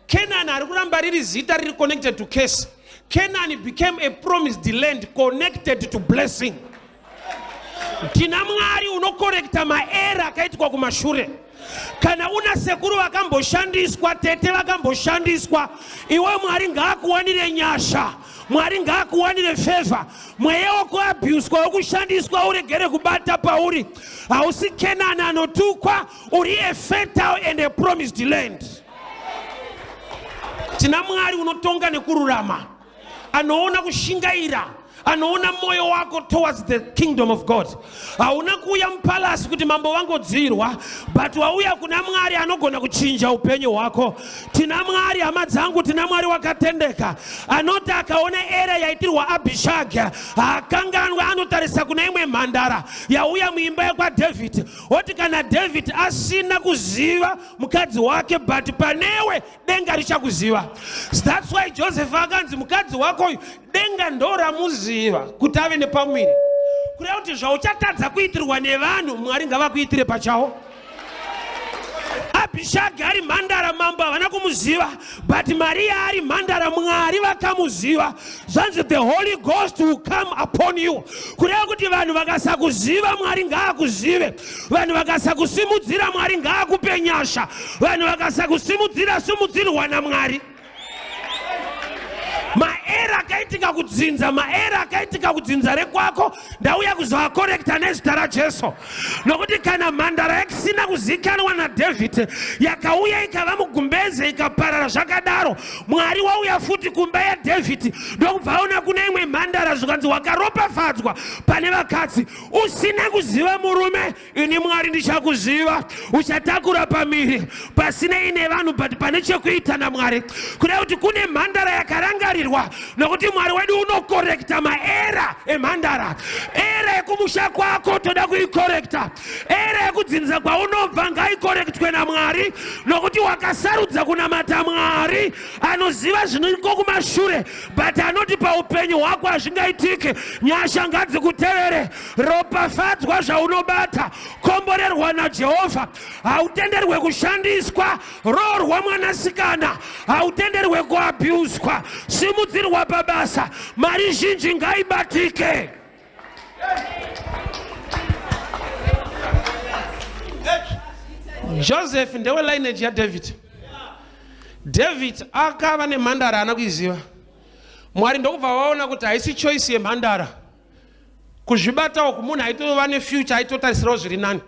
Kenani ari kuramba riri zita riri connected to curse. Kenani became a promised land connected to blessing. Tina Mwari unokorekta maera akaitwa kumashure. Kana una sekuru vakamboshandiswa, tete vakamboshandiswa, iwe Mwari ngaakuwanire nyasha, Mwari ngaakuwanire favor. Mweya wekuabhuswa, wekushandiswa uregere kubata pauri. Hausi Kenani anotukwa, uri a fertile and a promised land. Tina Mwari unotonga nekururama, anoona kushingaira, anoona moyo wako towards the kingdom of God. Hauna kuuya mupalasi kuti mambo vangodzirwa, but wauya kuna Mwari anogona kuchinja upenyu hwako. Tina Mwari, hama dzangu, tina Mwari wakatendeka, anoti akaona era yaitirwa Abishag haakanganwe, anotarisa kuna imwe mhandara yauya muimba yekwaDavid, oti kana David asina kuziva mukadzi wake, but panewe denga richakuziva. That's why Joseph akanzi mukadzi wako uyu denga ndo ramuziva kuti ave nepamuviri, kureva kuti zvauchatadza kuitirwa nevanhu Mwari ngavakuitire pachawo. Abhishagi ari mhandara, mambo havana kumuziva, but Maria ari mhandara, Mwari vakamuziva. Zvanzi the Holy Ghost will come upon you, kureva kuti vanhu vakasakuziva Mwari ngaakuzive, vanhu vakasakusimudzira Mwari ngaakupe nyasha, vanhu vakasakusimudzira simudzirwa naMwari. Maera akaitika kudzinza, maera akaitika kudzinza rekwako, ndauya kuzoakorekta nezita raJesu. Nokuti kana mhandara yakisina kuzikanwa naDavid yakauya ikava mugumbeze ikaparara zvakadaro, Mwari wauya futi kumba yaDavid ndokubva aona kune imwe mhandara, zvikanzi wakaropafadzwa pane vakadzi, usina kuziva murume, ini Mwari ndichakuziva. Uchatakura pamiri pasinei nevanhu, but pane chekuita naMwari. Kuda kuti kune mhandara yakarangarirwa nokuti Nokuti Mwari wedu unokorekta maera emhandara. Era yekumusha kwako toda kuikorekta. Era yekudzinza kwaunobva ngaikorektwe naMwari, nokuti wakasarudza kunamata Mwari anoziva zviniko kumashure, but anoti paupenyu hwako hazvingaitike. Nyasha ngadzikutevere, ropafadzwa zvaunobata, komborerwa naJehovha. Hautenderwe kushandiswa, roorwa mwanasikana, hautenderwe kuabhuswa, simudzirwa pabasa, mari zhinji ngaibatike. Joseph ndewe lineage yaDavid. David akava nemhandara haana kuiziva. Mwari ndokubva vaona kuti haisi choice yemhandara kuzvibata uku, munhu aitova nefuture, aitotarisirawo zviri nani,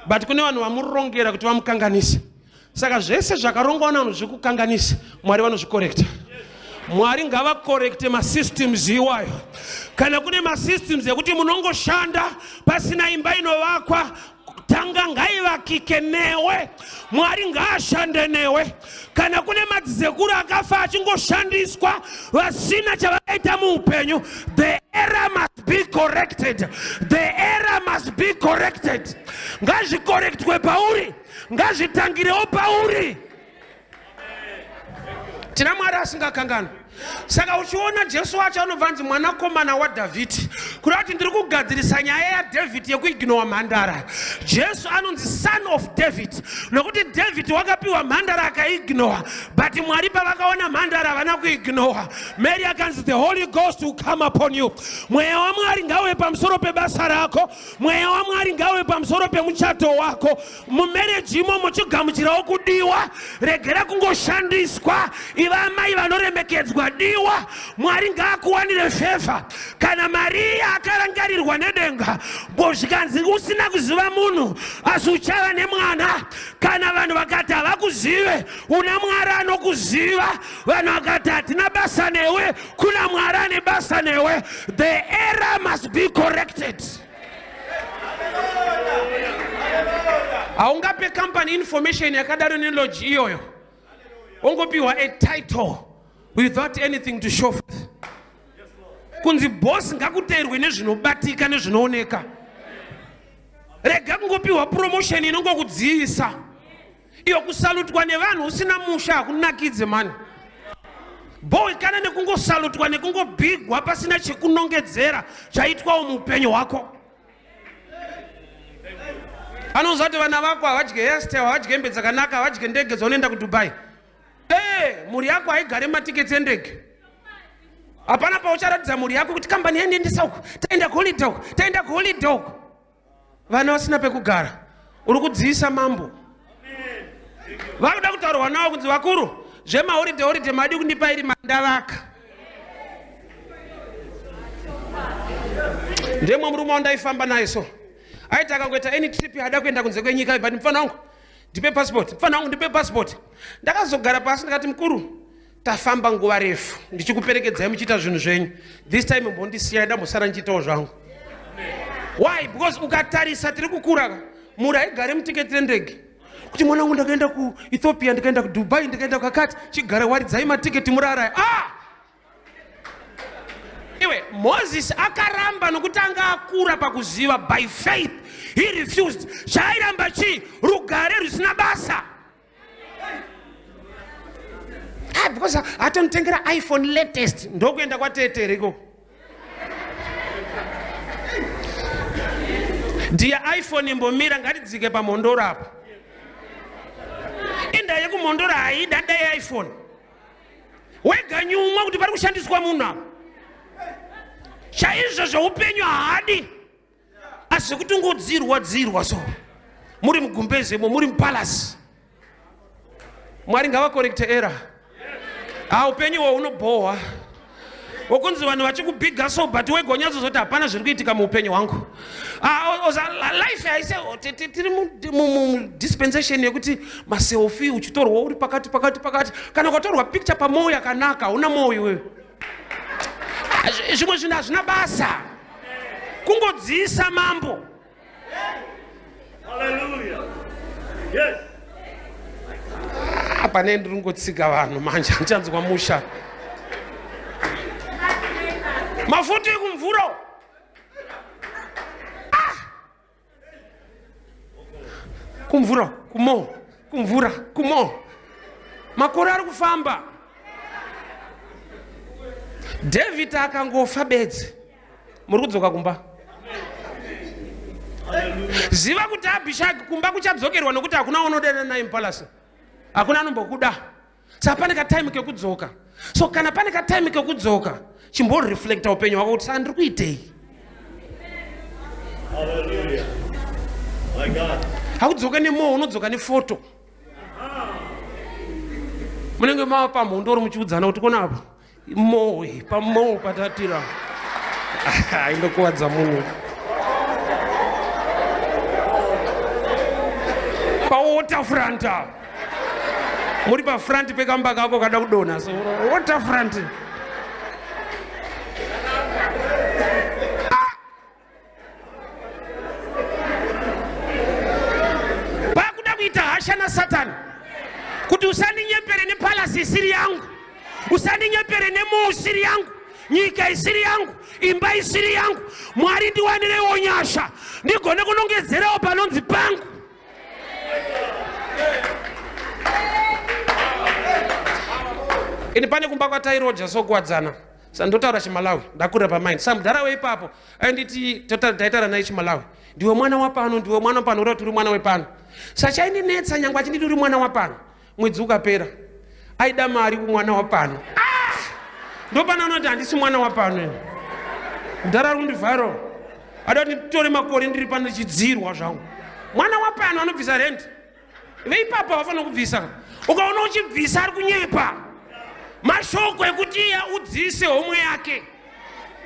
but kune vanhu vamurongera kuti vamukanganise. Saka zvese zvakarongwa navanhu zvekukanganisa, Mwari vanozvikorekta. Mwari ngavakorekte masystems iwayo. Kana kune masystems ekuti munongoshanda pasina imba inovakwa, tanga ngaivakike newe. Mwari ngaashande newe. Kana kune madzizekuru akafa achingoshandiswa vasina chavakaita muupenyu, the error must be corrected. The error must be corrected. Ngazvikorektwe pauri, ngazvitangirewo pauri. Tina Mwari asingakanganwi. Saka uchiona Jesu wacho anobva anzi mwanakomana waDhavhidhi, kureva kuti ndiri kugadzirisa nyaya yaDhavhidhi yekuignowa mhandara. Jesu anonzi son of David nokuti David wakapiwa mhandara akaignowa, but Mwari pavakaona mhandara havana kuignowa. Mary akanzi the Holy Ghost will come upon you. Mweya waMwari ngauve pamusoro pebasa rako, mweya waMwari ngauve pamusoro pemuchato wako. Mumereji imomo chigamuchirawo kudiwa, regera kungoshandiswa. Iva amai vanoremekedzwa, diwa. Mwari ngaakuwanire fevha. Kana Mariya akarangarirwa nedenga, bo zvikanzi usina kuziva munhu asi uchava nemwana. Kana vanhu vakati havakuzive, una Mwari anokuziva. Vanhu vakati hatina basa newe, kuna Mwari ane basa newe. The error must be corrected. Haungape company information yakadaro neloji iyoyo, wongopiwa a title without anything to show forth. Kunzi boss ngakuteerwe nezvinobatika nezvinooneka. Rega kungopiwa promotion inongokudziisa. Iyo kusalutwa nevanhu usina musha hakunakidze mani. Boy kana nekungosalutwa nekungobhigwa pasina chekunongedzera chaitwawo muupenyu hwako. Anoziva kuti vana vako havadye hairstyle, havadye hembe dzakanaka, havadye ndege dzaunoenda kuDubai. Hey, mhuri yako haigare matiketsi endege. Hapana paucharatidza mhuri yako kuti kambani yandiendesa uku, taenda kuholiday uku, taenda kuholiday uku. Vana vasina pekugara, uri kudziisa mambo. Vakuda kutaurwa navo kunzi vakuru, zvemaholiday holiday madi kundipa iri mandavaka. Ndemwe murume wandaifamba naye so aiti akangoita any trip yaada kuenda kunze kwenyika, but mufana wangu ndipe passport, mufana wangu ndipe passport. Ndakazogara pasi ndikati mukuru, tafamba nguva refu ndichikuperekedzai muchiita zvinhu zvenyu, this time mbondisiya ndambosara ndichiitawo zvangu. Why? Because ukatarisa tiri kukura, mhuri haigare mutiketi rendege. Kuti mwana wangu ndakaenda kuEthiopia, ndikaenda kuDubai, ndikaenda kwakati, chigara waridzai matiketi murara. Ah! Iwe, Moses akaramba nokuti anga akura pakuziva. By faith he refused. Chaairamba chii? Rugare rusina basa. Ah, because atonitengera iPhone latest, ndokuenda kwatete here ikoko? Ndiye iPhone imbomira, ngatidzike pamhondoro apa. Inda yekumhondoro haida dai iPhone. Wega nyumwa kuti pari kushandiswa munhu apa. Chaizvo zveupenyu haadi, asi zvekuti ungodzirwa dzirwa so muri mugumbezemo, muri mupalasi. Mwari ngavakorekte era. Ha, upenyu ihwo hunobhohwa wokunzi vanhu vachikubhiga so, but wega unyatsozoti hapana zviri kuitika muupenyu hwangu. Life haise tiri mudispensation yekuti maselfie uchitorwa uri pakati pakati pakati. Kana ukatorwa picture pamwoyo yakanaka, hauna mwoyo iwewe. Zvimwe zvinhu hazvina basa, kungodziisa mambo. Hallelujah. Yes. Pane ndiri kungotsika vanhu manje, handichanzwa musha. Mafuta ekumvura. Ah! Kumvura, kumo, kumvura, kumo. Makore ari kufamba. David akangofa bedzi. Muri kudzoka kumba. Ziva kuti Abishag kumba kuchadzokerwa nokuti hakuna unodana naye mupalasi. Hakuna anombokuda. Saka pane katime kekudzoka. So kana pane katime kekudzoka, chimboreflecta upenyu hwako kuti saka ndiri kuitei? Hakudzoka nemoyo, unodzoka nefoto. Munenge mava pamhondoro muchiudzana kuti kona apa mowe pamowe patatira indokuwadza munhu pawaterfront apa muri pafront pekamba kako kada kudonha so waterfront pakuda kuita hasha nasatani kuti usandinyepere nepalasi isiri yangu usandinyepere nemoo isiri yangu nyika isiri yangu imba isiri yangu mwari ndiwanirewo nyasha ndigone kunongedzerawo panonzi pangu ini pane kumba kwatairoja sokuwadzana sandotaura chimalawi ndakurira pamind sa mudhara weipapo ainditi taitaura naye chimalawi ndiwe mwana wapano ndiwe mwana wapano uri uri mwana wepano sachaindinetsa nyangwe achinditi uri mwana wapano mwedzi ukapera aida mari kumwana wapano ah! ndopano anoti handisi mwana wapano mudhara ari kundivhairo ada kuti nditore makore ndiri pano ndichidzirwa zvangu mwana wapano anobvisa rent veipapo havafanira kubvisa ukaona uchibvisa ari kunyepa mashoko ekuti iye udzise homwe yake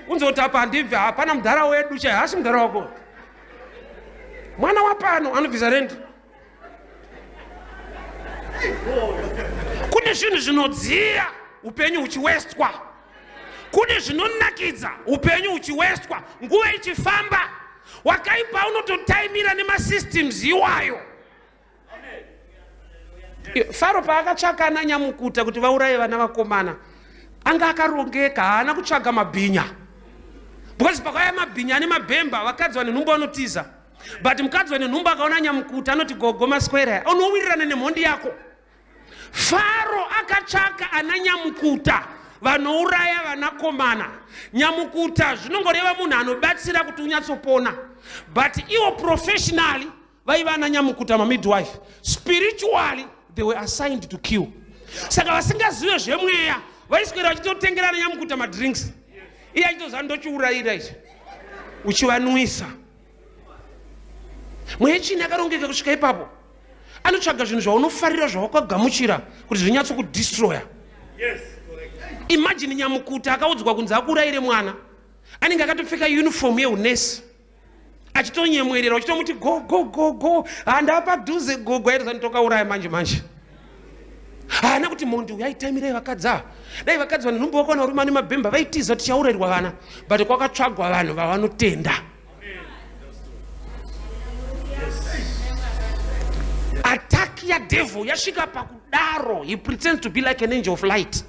unzoti apa handibve hapana mudhara wedu chai hasi mudhara wako mwana wapano anobvisa rendi kune zvinhu zvinodziya upenyu huchiwestwa kune zvinonakidza upenyu huchiwestwa nguva ichifamba wakaipa unototaimira nemasystems iwayo faro paakatsvaka ana nyamukuta kuti vauraye vana vakomana anga akarongeka haana kutsvaga mabhinya because pakauya mabhinya ane mabhemba vakadzi vane nhumbu vanotiza but mukadzi vane nhumbu akaona nyamukuta anoti gogo maswera unowirirana nemhondi yako Faro akatsvaka ana nyamukuta vanouraya vanakomana. Nyamukuta zvinongoreva munhu anobatsira kuti unyatsopona, but iwo professionally vaiva ana nyamukuta mamidwife, spiritually they were assigned to kill. Saka vasingazive zvemweya vaiswera vachitotengera ana nyamukuta madrinks, iye achitoziva ndochiurayira ichi, uchivanwisa. Mweya chini akarongeka kusvika ipapo. Anotsvaga zvinhu zvaunofarira zvawakagamuchira kuti zvinyatsokudestroya. Yes. Imagine nyamukuta akaudzwa kunzi akuurayire mwana, anenge akatopfeka uniform yeunesi achitonyemwerera uchitomuti go go go go handapadhuze gogo aitoza nditokauraya manje manje haana kuti mhondi uyu aitamirai vakadzi ava dai vakadzi vane nhumbu vakaona varume vane mabhemba vaitiza tichaurairwa vana but kwakatsvagwa vanhu vavanotenda Attack ya devil yasvika pakudaro, he pretends to be like an angel of light.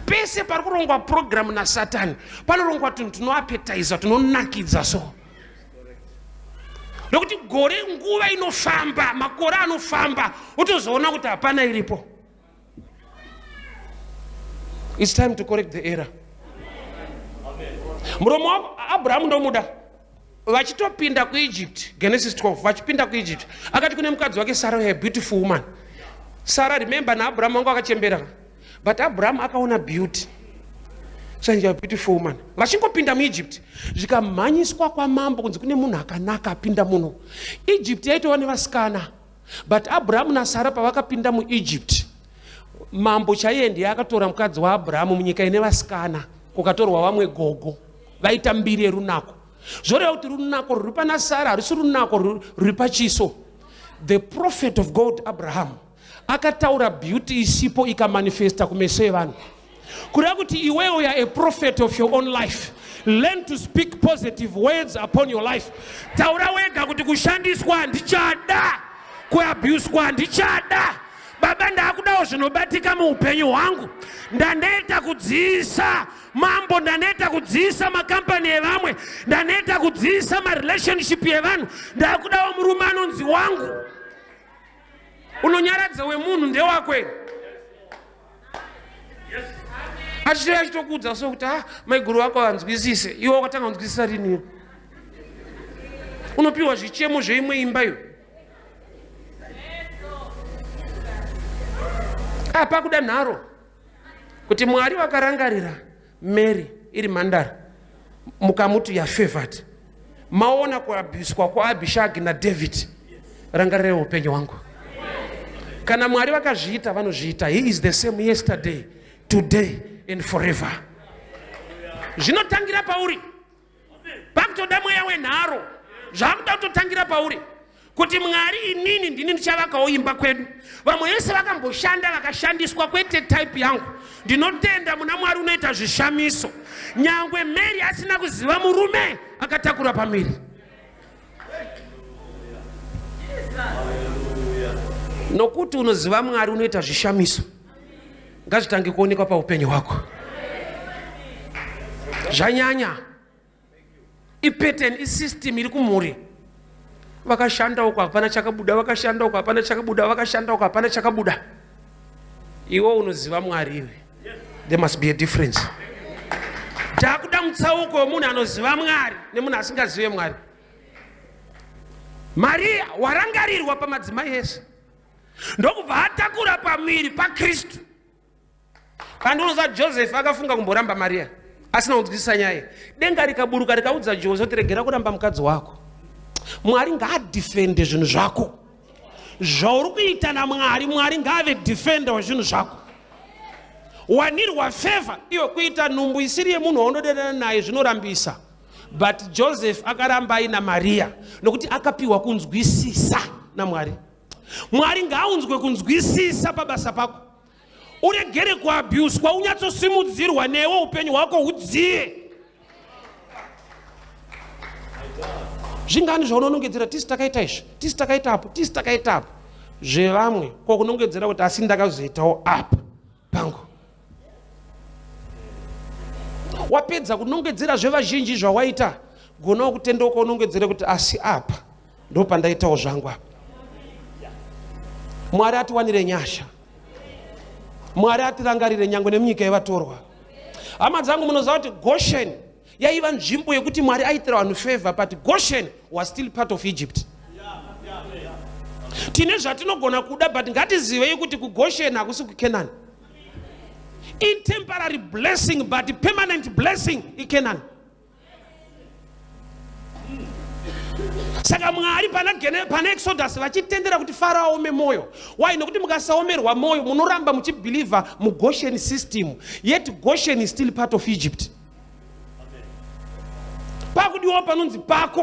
Pese pari kurongwa program na Satan, panorongwa tunhu tunoappetizer, tunonakidza so. Nokuti gore nguva inofamba, makore anofamba, utozoona kuti hapana iripo. It's time to correct the error. Muromo wako Abrahamu ndomuda. Vachitopinda kuEgypt, Genesis 12, vachipinda kuEgypt, akati kune mukadzi wake Sarah, a beautiful woman. Sarah, remember na Abrahamu wanga wakachembera. But Abrahamu akaona beauty. Such a beautiful woman. Vachingopinda muEgypt, zvikamhanyiswa kwamambo kunzi kune munhu akanaka apinda muno. Egypt yaitova nevasikana. But Abrahamu naSara pavakapinda muEgypt, mambo chaiye ndiye akatora mukadzi waAbrahamu munyika ine vasikana, kukatorwa vamwe gogo vaita mbiri yerunako. Zvoreva kuti runako rwuri pana Sara harusi runako rwuri pachiso. The prophet of God Abraham akataura beauty isipo ikamanifesta kumeso evanhu. Kureva kuti iwewe you are a prophet of your own life. Learn to speak positive words upon your life. Taura wega kuti kushandiswa handichada, kuabuswa handichada. Baba ndakudawo Ndakudawo zvinobatika muupenyu hwangu. Ndaneta kudziisa mambo, ndaneta kudziisa makampani evamwe, ndaneta kudziisa marelationship evanhu. Ndakudawo murume anonzi wangu. Unonyaradza wemunhu ndewakwe. Achitouya achitokuudza so kuti ah, maiguru vako vanzwisise. Iwe wakatanga kunzwisisa rini? Unopiwa zvichemo zveimwe imba iyo. Ah, pakuda nharo kuti Mwari vakarangarira Mary iri mhandara mukamuti ya favored. Maona kuabhiswa kwaAbishagi naDavid, rangarirai upenyu hwangu. Kana Mwari vakazviita, vanozviita. He is the same yesterday, today and forever. Zvinotangira pauri. Pakutoda mweya wenharo, zvakuda kutotangira pauri kuti Mwari, inini ndini ndichavakawo imba kwedu. Vamwe vese vakamboshanda vakashandiswa, kwete type yangu. Ndinotenda muna Mwari unoita zvishamiso. Nyangwe Mary asina kuziva murume akatakura pamiri. Nokuti unoziva Mwari unoita zvishamiso, ngazvitange kuonekwa paupenyu hwako. Zvanyanya. Ipattern, isystem iri kumhuri. Vakashanda uko hapana chakabuda, vakashanda uko hapana chakabuda, vakashanda uko hapana chakabuda. Iwe unoziva Mwari iwe. There must be a difference. Takuda mutsauko wemunhu anoziva Mwari nemunhu asingazive Mwari. Maria warangarirwa pamadzimai ese, ndokubva atakura pamuviri paKristu. Kandi unoziva Joseph akafunga kumboramba Maria asina kunzwisisa nyaya. Denga rikaburuka rikaudza Jose kuti regera kuramba mukadzi wako. Mwari ngaadefende zvinhu zvako. Zvauri kuita naMwari, Mwari ngaave defender wezvinhu zvako. Wanirwa favor iyo kuita nhumbu isiri yemunhu waunodanana naye zvinorambisa. But Joseph akaramba aina Maria nokuti akapiwa kunzwisisa naMwari. Mwari ngaaunzwe kunzwisisa pabasa pako. Uregere kuabuswa, unyatsosimudzirwa newe upenyu hwako hudziye. Zvingani zvaunonongedzera, tisi takaita izvi, tisi takaita apo, tisi takaita apo, zvevamwe ko kunongedzera kuti asi ndakazoitawo apa pangu. Wapedza kunongedzera zvevazhinji zvawaita, gonawo kutendeuka unongedzere kuti asi apa ndopandaitawo zvangu apa. Mwari atiwanire nyasha. Mwari atirangarire nyangwe nemunyika yevatorwa. Hama dzangu, munoziva kuti Goshen yaiva nzvimbo yekuti Mwari aitira vanhu favor, but Goshen was still part of Egypt. Tine zvatinogona kuda, but ngatizivei kuti kuGoshen hakusi kuCanaan. Itemporary blessing, but permanent blessing iCanaan. Saka Mwari pana Exodus vachitendera kuti Farao aome moyo. Why? Nokuti mukasaomerwa moyo munoramba muchibhilivha muGoshen system, yet Goshen is still part of Egypt. Pakudiwa panonzi pako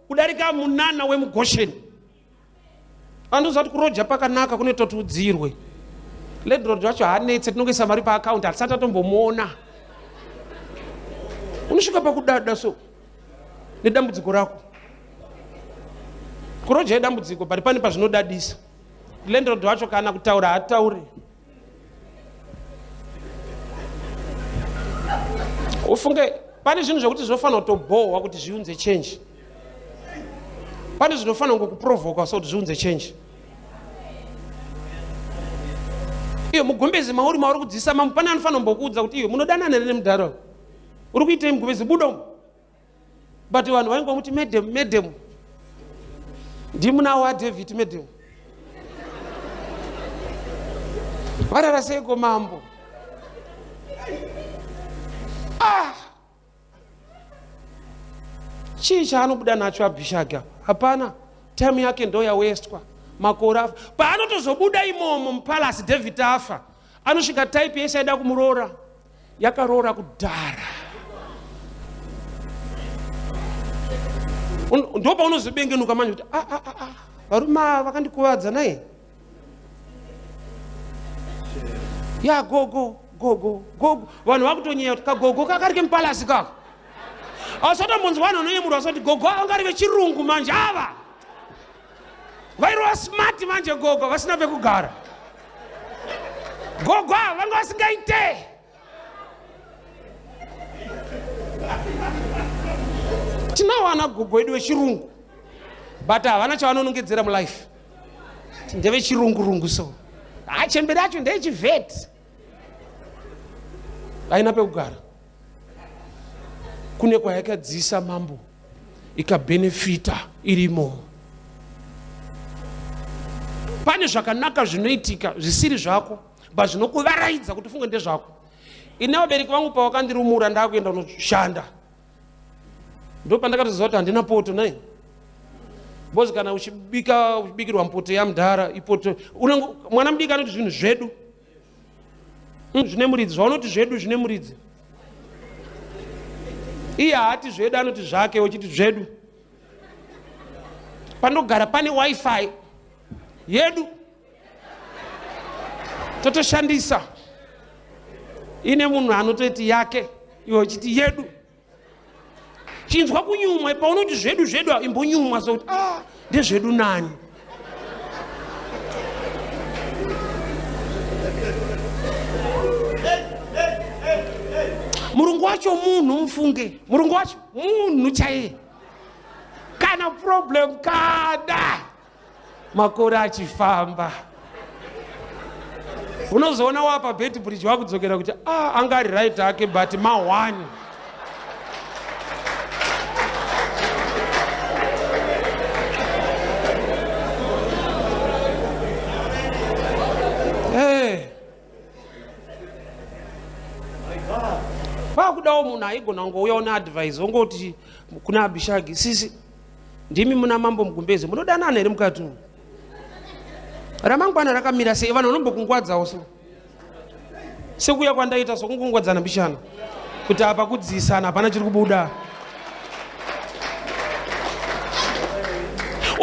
kudarika munana wemuGoshen. Andoziva kuti kuroja pakanaka kunoita kuti udzirwe. Landlord wacho haanetse, tinongoisa mari paaccount, hatisati tatombomuona. Unosvika pakudada so nedambudziko rako. Kuroja idambudziko, but pane pazvinodadisa. Landlord wacho kana kutaura haatauri. Ufunge pane zvinhu zvekuti zvinofanira kutobhohwa kuti zviunze change. Pane zvinofanira kungokuprovoka so kuti zviunze change. Iyo mugumbezi mauri mauri kudzisa mamu, pane anofanira kumbokuudza kuti iyo munodanana here nemudhara uri kuitei mugumbezi, buda umu. But vanhu vaingomuti madam, madam, ndimuna waDavid madam. Varara seiko mambo? Ah! Chii chaanobuda nacho Abhishaga? Hapana. Time yake ndo yawestwa. Makore afa. Paanotozobuda imomo mupalace David afa, anosvika type yese aida kumuroora yakaroora kudhara. Ndo paunozobengenuka manje kuti ah, ah, ah, ah, varume ava vakandikuvadza naye. Ya gogo gogo gogo, vanhu vakutonyeya kuti kagogo kakari kemupalasi kako. Ausatombonzwa vanhu vanoyemurwa vasati gogo ava ngari vechirungu manje ava vairova smart manje gogo vasina pekugara. Gogo ava vanga vasingaite. Tinawo ana gogo edu vechirungu but havana chavanonongedzera mulife, ndevechirungurungu so hachembere acho ndeyechivheti haina pekugara kune kwayakadzisa mambo ikabhenefita iri imomo. Pane zvakanaka zvinoitika zvisiri zvako but zvinokuvaraidza kuti ufunge ndezvako. Ini vabereki vangu pavakandirumura ndakuenda kunoshanda, ndo pandakatoziva kuti handina poto nai, because kana uchibika uchibikirwa mpoto yamudhara ipoto unenge mwana mudiki anoti zvinhu zvedu zvine muridzi, zvaunoti zvedu zvine muridzi. Iye haati zvedu, anoti zvake, uchiti zvedu. Panogara pane wifi yedu totoshandisa, ine munhu anototi yake, iwe uchiti yedu. Chinzwa kunyumwa paunoti zvedu zvedu, imbonyumwa sokuti ah, ndezvedu nani? Murungu wacho munhu, mufunge, murungu wacho munhu chaiye, kana problem kana makore achifamba unozoona wapa bed bridge wakudzokera kuti ah, anga ari right ake, but ma1 hey. Pakudawo munhu aigona kungouyawo neadvice, ongoti kuna Abhishagi, sisi ndimi muna mambo Mugumbezi, munodanana here mukati umu? Ramangwana rakamira sei? Vanhu vanombokungwadzawo so sekuya kwandaita sokungungwadzana mbishana kuti apa kudziisana hapana chiri kubuda.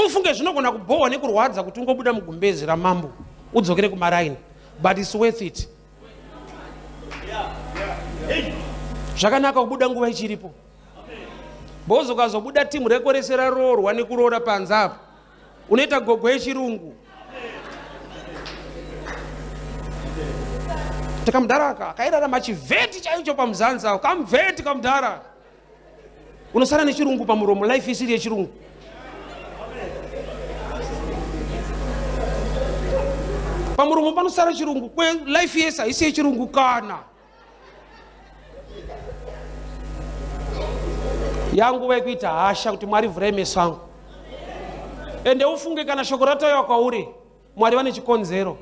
Ufunge zvinogona kubhohwa nekurwadza kuti ungobuda mugumbezi ramambo udzokere kumaraini, but it's worth it. Zvakanaka kubuda nguva ichiripo. Bhozi ukazobuda timu reko rese raroorwa nekuroora panze apo, unoita gogo yechirungu. Takamudhara aka kairarama chivheti chaicho pamuzanzi ako, kamuvheti kamudhara, unosara nechirungu pamuromo, life isiri yechirungu. Pamuromo panosara chirungu, kwe life yese haisi yechirungu kana. Yanguva yekuita hasha kuti Mwari vhurai meso angu. Ende ufunge kana shoko ratauya kwauri, Mwari vane chikonzero.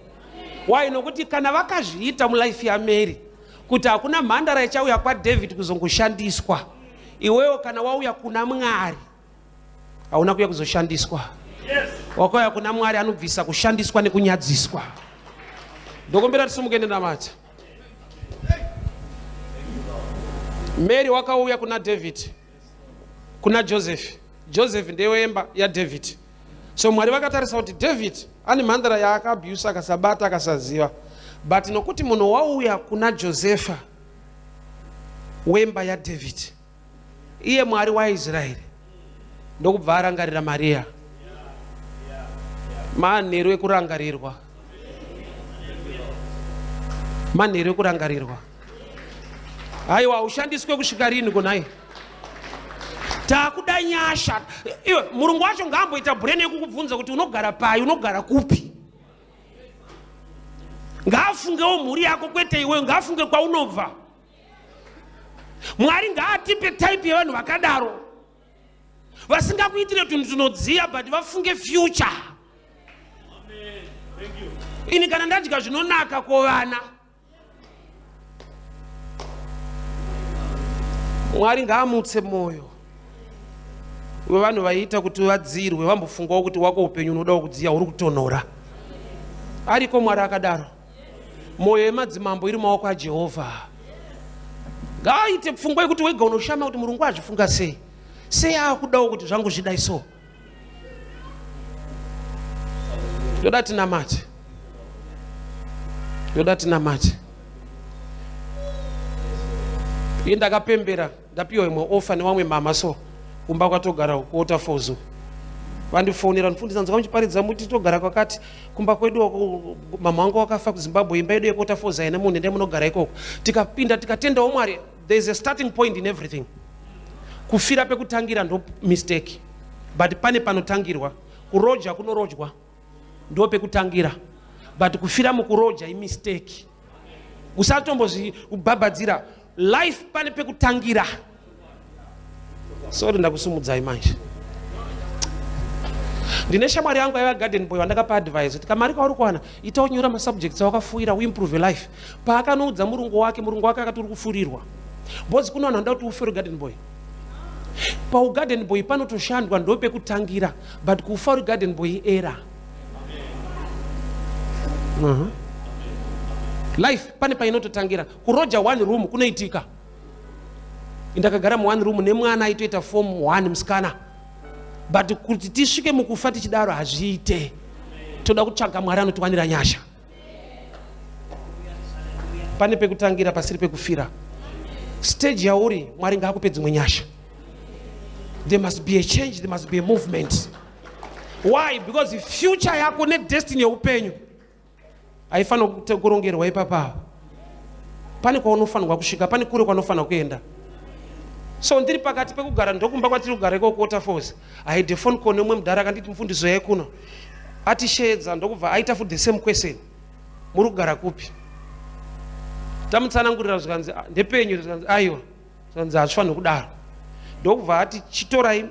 Why? Nokuti kana vakazviita mulife yaMary kuti hakuna mhandara ichauya kwaDavid kuzongoshandiswa, iwewo kana wauya kuna Mwari hauna kuya kuzoshandiswa. Wakauya kuna Mwari anobvisa kushandiswa nekunyadziswa. Ndokumbira tisimuke nenamata. Mary wakauya kuna David, kuna Joseph. Joseph ndewemba yaDavid. So Mwari vakatarisa kuti David ane mhandara yaakaabuse, akasabata, akasaziva, but nokuti munhu wauya kuna Josefa wemba yaDavid, iye Mwari waIsraeri ndokubva arangarira Mariya. Manheru ekurangarirwa, manheru ekurangarirwa. Haiwa, ushandiswe kusvika rini kunai? Takuda nyasha. Iwe murungu wacho ngaamboita brain yekukubvunza kuti unogara pai, unogara kupi. Ngaafungewo mhuri yako, kwete iwe. Ngaafunge kwaunobva. Mwari ngaatipe type yevanhu vakadaro, vasingakuitire tunhu tunodziya, but vafunge future. Ini kana ndadya zvinonaka kovana, Mwari ngaamutse mwoyo wevanhu vaiita kuti vadzirwe, vambofungawo kuti wako upenyu unodawo kudziya, uri kutonhora. Ariko Mwari akadaro. Mwoyo yemadzimambo iri maoko aJehovha. Ngaaite pfungwa yekuti wega unoshama kuti murungu azvifunga sei, sei aakudawo kuti zvangu zvidai so. Ndoda tinamate, ndoda tinamate. Iye ndakapembera ndapiwa imwe ofa nevamwe mama so kumba kwatogara kuWaterfalls. Vandifonera ndifundisa nzwa muchiparidza muti togara kwakati kumba kwedu mama wangu wakafa kuZimbabwe imba yedu yekota foza ine munhu endai munogara ikoko. Tikapinda tikatendawo Mwari. There is a starting point in everything. Kufira pekutangira ndo mistake. But pane panotangirwa. Kuroja kunorojwa ndo pekutangira. But kufira mukuroja imistake. Usatombozvibhabhadzira. Life pane pekutangira. Sorry ndakusumudzai manje. Ndine shamwari yangu aiva garden boy wandakapa advice kuti kamari kauri kuwana ita unyora masubjects awakafuira uimprove life. Paakanoudza murungu wake, murungu wake akati uri kufurirwa. Because kune vanhu vanoda kuti ufe uri garden boy. Paugarden boy panotoshandwa ndopekutangira but kufa uri garden boy era. Uh -huh. Life pane painototangira. Kuroja one room kunoitika. Ndakagara mu one room nemwana aitoita form 1 musikana. But kuti tisvike mukufa tichidaro hazviite. Toda kutsvaga Mwari anotiwanira nyasha. Pane pekutangira pasiri pekufira. Stage yauri Mwari ngaakupe dzimwe nyasha. There must be a change, there must be a movement. Why? Because future yako nedestiny yeupenyu haifanira kurongerwa ipapa. Pane kwaunofanirwa kusvika, pane kure kwaunofanira kuenda. So ndiri pakati pekugara ndokumba kwatiri kugara ikoko Waterfalls. I had a phone call neumwe mudhara akanditi mufundisi uyai kuno. Atisheedza ndokubva aita futi the same question. Muri kugara kupi? Tamutsanangurira zvikanzi ah, ndepenyu zvikanzi aiwa. Zvikanzi hazvifanirwi kudaro. Ndokubva ati chitorai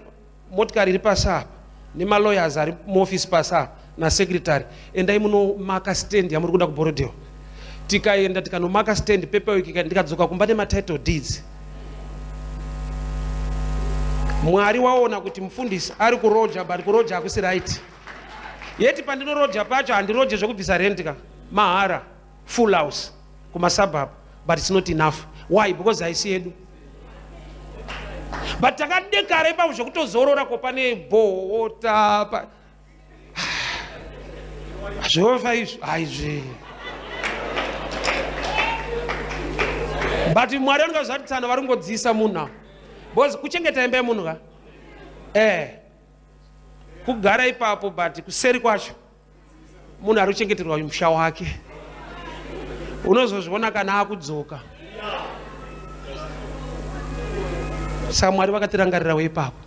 motikari iri pasi apa nemalawyers ari muofisi pasi apa nasecretary endai munomaka stand yamuri kuda kuborodhewa. Tikaenda tikanomaka stand paperwork ndikadzoka kumba nematitle deeds. Mwari waona kuti mufundisi ari kuroja but kuroja hakusi right. Yeti pandinoroja pacho handiroje zvekubvisa rent ka mahara full house kumasuburb but it's not enough. Why? Because haisi yedu. But takadekara ipapo zvekutozorora ko pane bota pa zvofa izvi aizvi. But Mwari vanenge vazvatitsana vari kungodziisa munhu ava. Because kuchengeta imba yemunhu ka eh kugara ipapo but kuseri kwacho munhu ari kuchengeterwa musha wake. Unozozviona kana akudzoka. Saka Mwari vakatirangarirawo ipapo.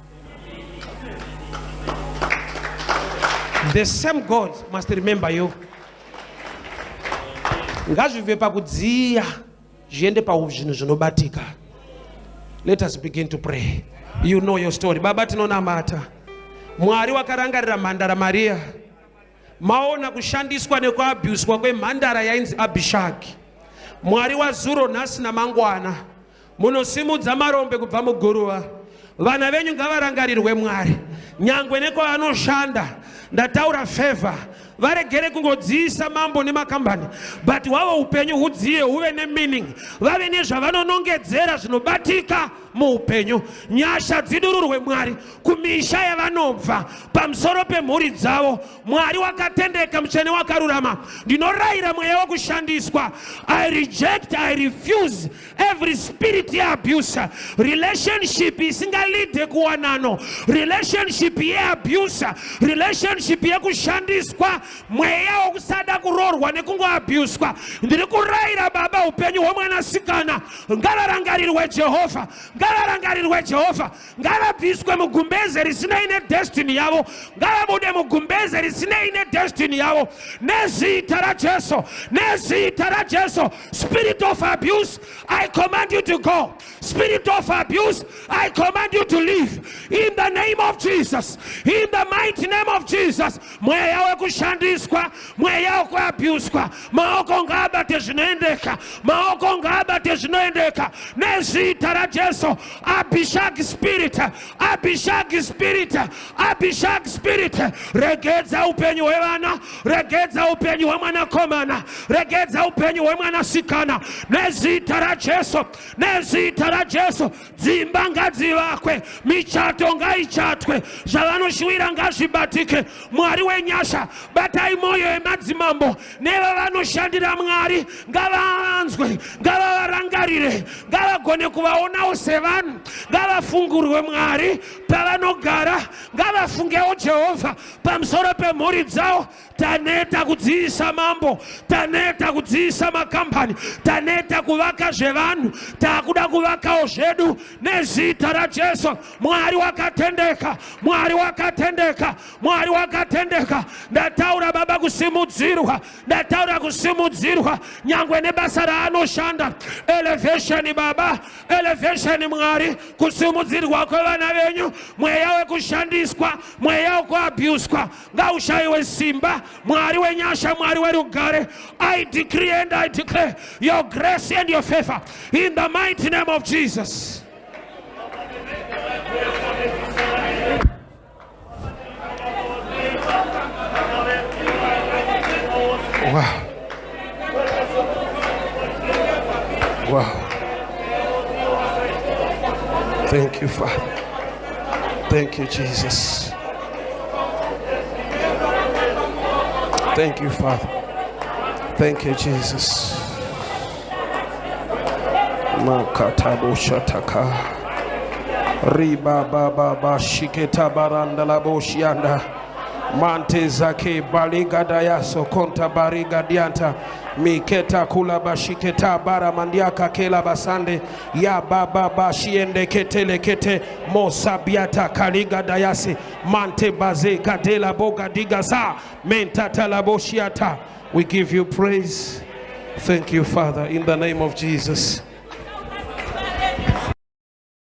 The same God must remember you. Ngazvibve pakudziya zviende pazvinhu zvinobatika. Let us begin to pray. You know your story. Baba tinonamata. Mwari wakarangarira mhandara Maria. Maona kushandiswa nekuabhuswa kwemhandara yainzi Abhishagi. Mwari wazuro nhasi namangwana. Munosimudza marombe kubva muguruva. Vana venyu ngavarangarirwe Mwari. Nyangwe nekwavanoshanda ndataura favor. Varegere kungodziisa mambo nemakambani but hwavo upenyu hudziye huve nemeaning. Vave nezvavanonongedzera zvinobatika muupenyu. Nyasha dzidururwe Mwari kumisha yavanobva pamusoro pemhuri dzavo. Mwari wakatendeka, mutsvene wakarurama. Ndinorayira mweya wekushandiswa. I reject, I refuse every spirit yeabuse. Relationship isingalide kuwanano, relationship yeabuse, relationship yekushandiswa, mweya wokusada kuroorwa nekungoabuswa. Ndiri kurayira Baba upenyu hwemwanasikana ngavarangarirwe Jehovha, ngavarangarirwe Jehovha, ngavabviswe mugumbeze risinei nedestiny yavo, ngavabude mugumbeze risinei nedestiny yavo nezita raJesu, nezita raJesu. Spirit of abuse, I command you to go. Spirit of abuse, I command you to leave in the name of Jesus, in the mighty name of Jesus. Mweya wekushandiswa, mweya wekuabuswa, maoko ngaabate zvinoendeka, maoko ngaabate zvinoendeka nezita raJesu. Abishag spirit, Abishag spirit, Abishag spirit, regedza upenyu hwevana, Regedza upenyu hwemwanakomana, regedza upenyu hwemwanasikana nezita raJesu, nezita raJesu. Dzimba ngadzivakwe, michato ngaichatwe, zvavanoshuwira ngazvibatike. Mwari wenyasha, batai mwoyo yemadzimambo nevavanoshandira Mwari, ngavavanzwe, ngavavarangarire, ngavagone kuvaonawo sevanhu, ngavafungurwe Mwari pavanogara, ngavafungewo Jehovha pamusoro pemhuri dzavo. Taneta kudziisa mambo, taneta kudziisa makambani, taneta kuvaka zvevanhu, takuda kuvakawo zvedu nezita raJesu. Mwari wakatendeka, Mwari wakatendeka, Mwari wakatendeka. Ndataura baba kusimudzirwa, ndataura kusimudzirwa nyangwe nebasa raanoshanda. Elevation baba, elevation Mwari, kusimudzirwa kwevana venyu, mweya wekushandiswa, mweya wekuabhuswa ngaushaiwe simba. Mwari wenyasha, Mwari werugare, I decree and I declare your grace and your favor in the mighty name of Jesus. Wow. Wow. Thank you, Father. Thank you, Jesus. Thank you, Father. Thank you, Jesus. Makataboshataka. Riba baba bashiketa baranda la boshianda. Mante zake baligadaya konta bariga dianta miketa kula bashiketa bara mandiaka kela basande ya baba bashiende ketele kete mosabiata kaliga dayasi mante baze kadela boga digasa mentata la boshiata. We give you praise. Thank you, Father, in the name of Jesus.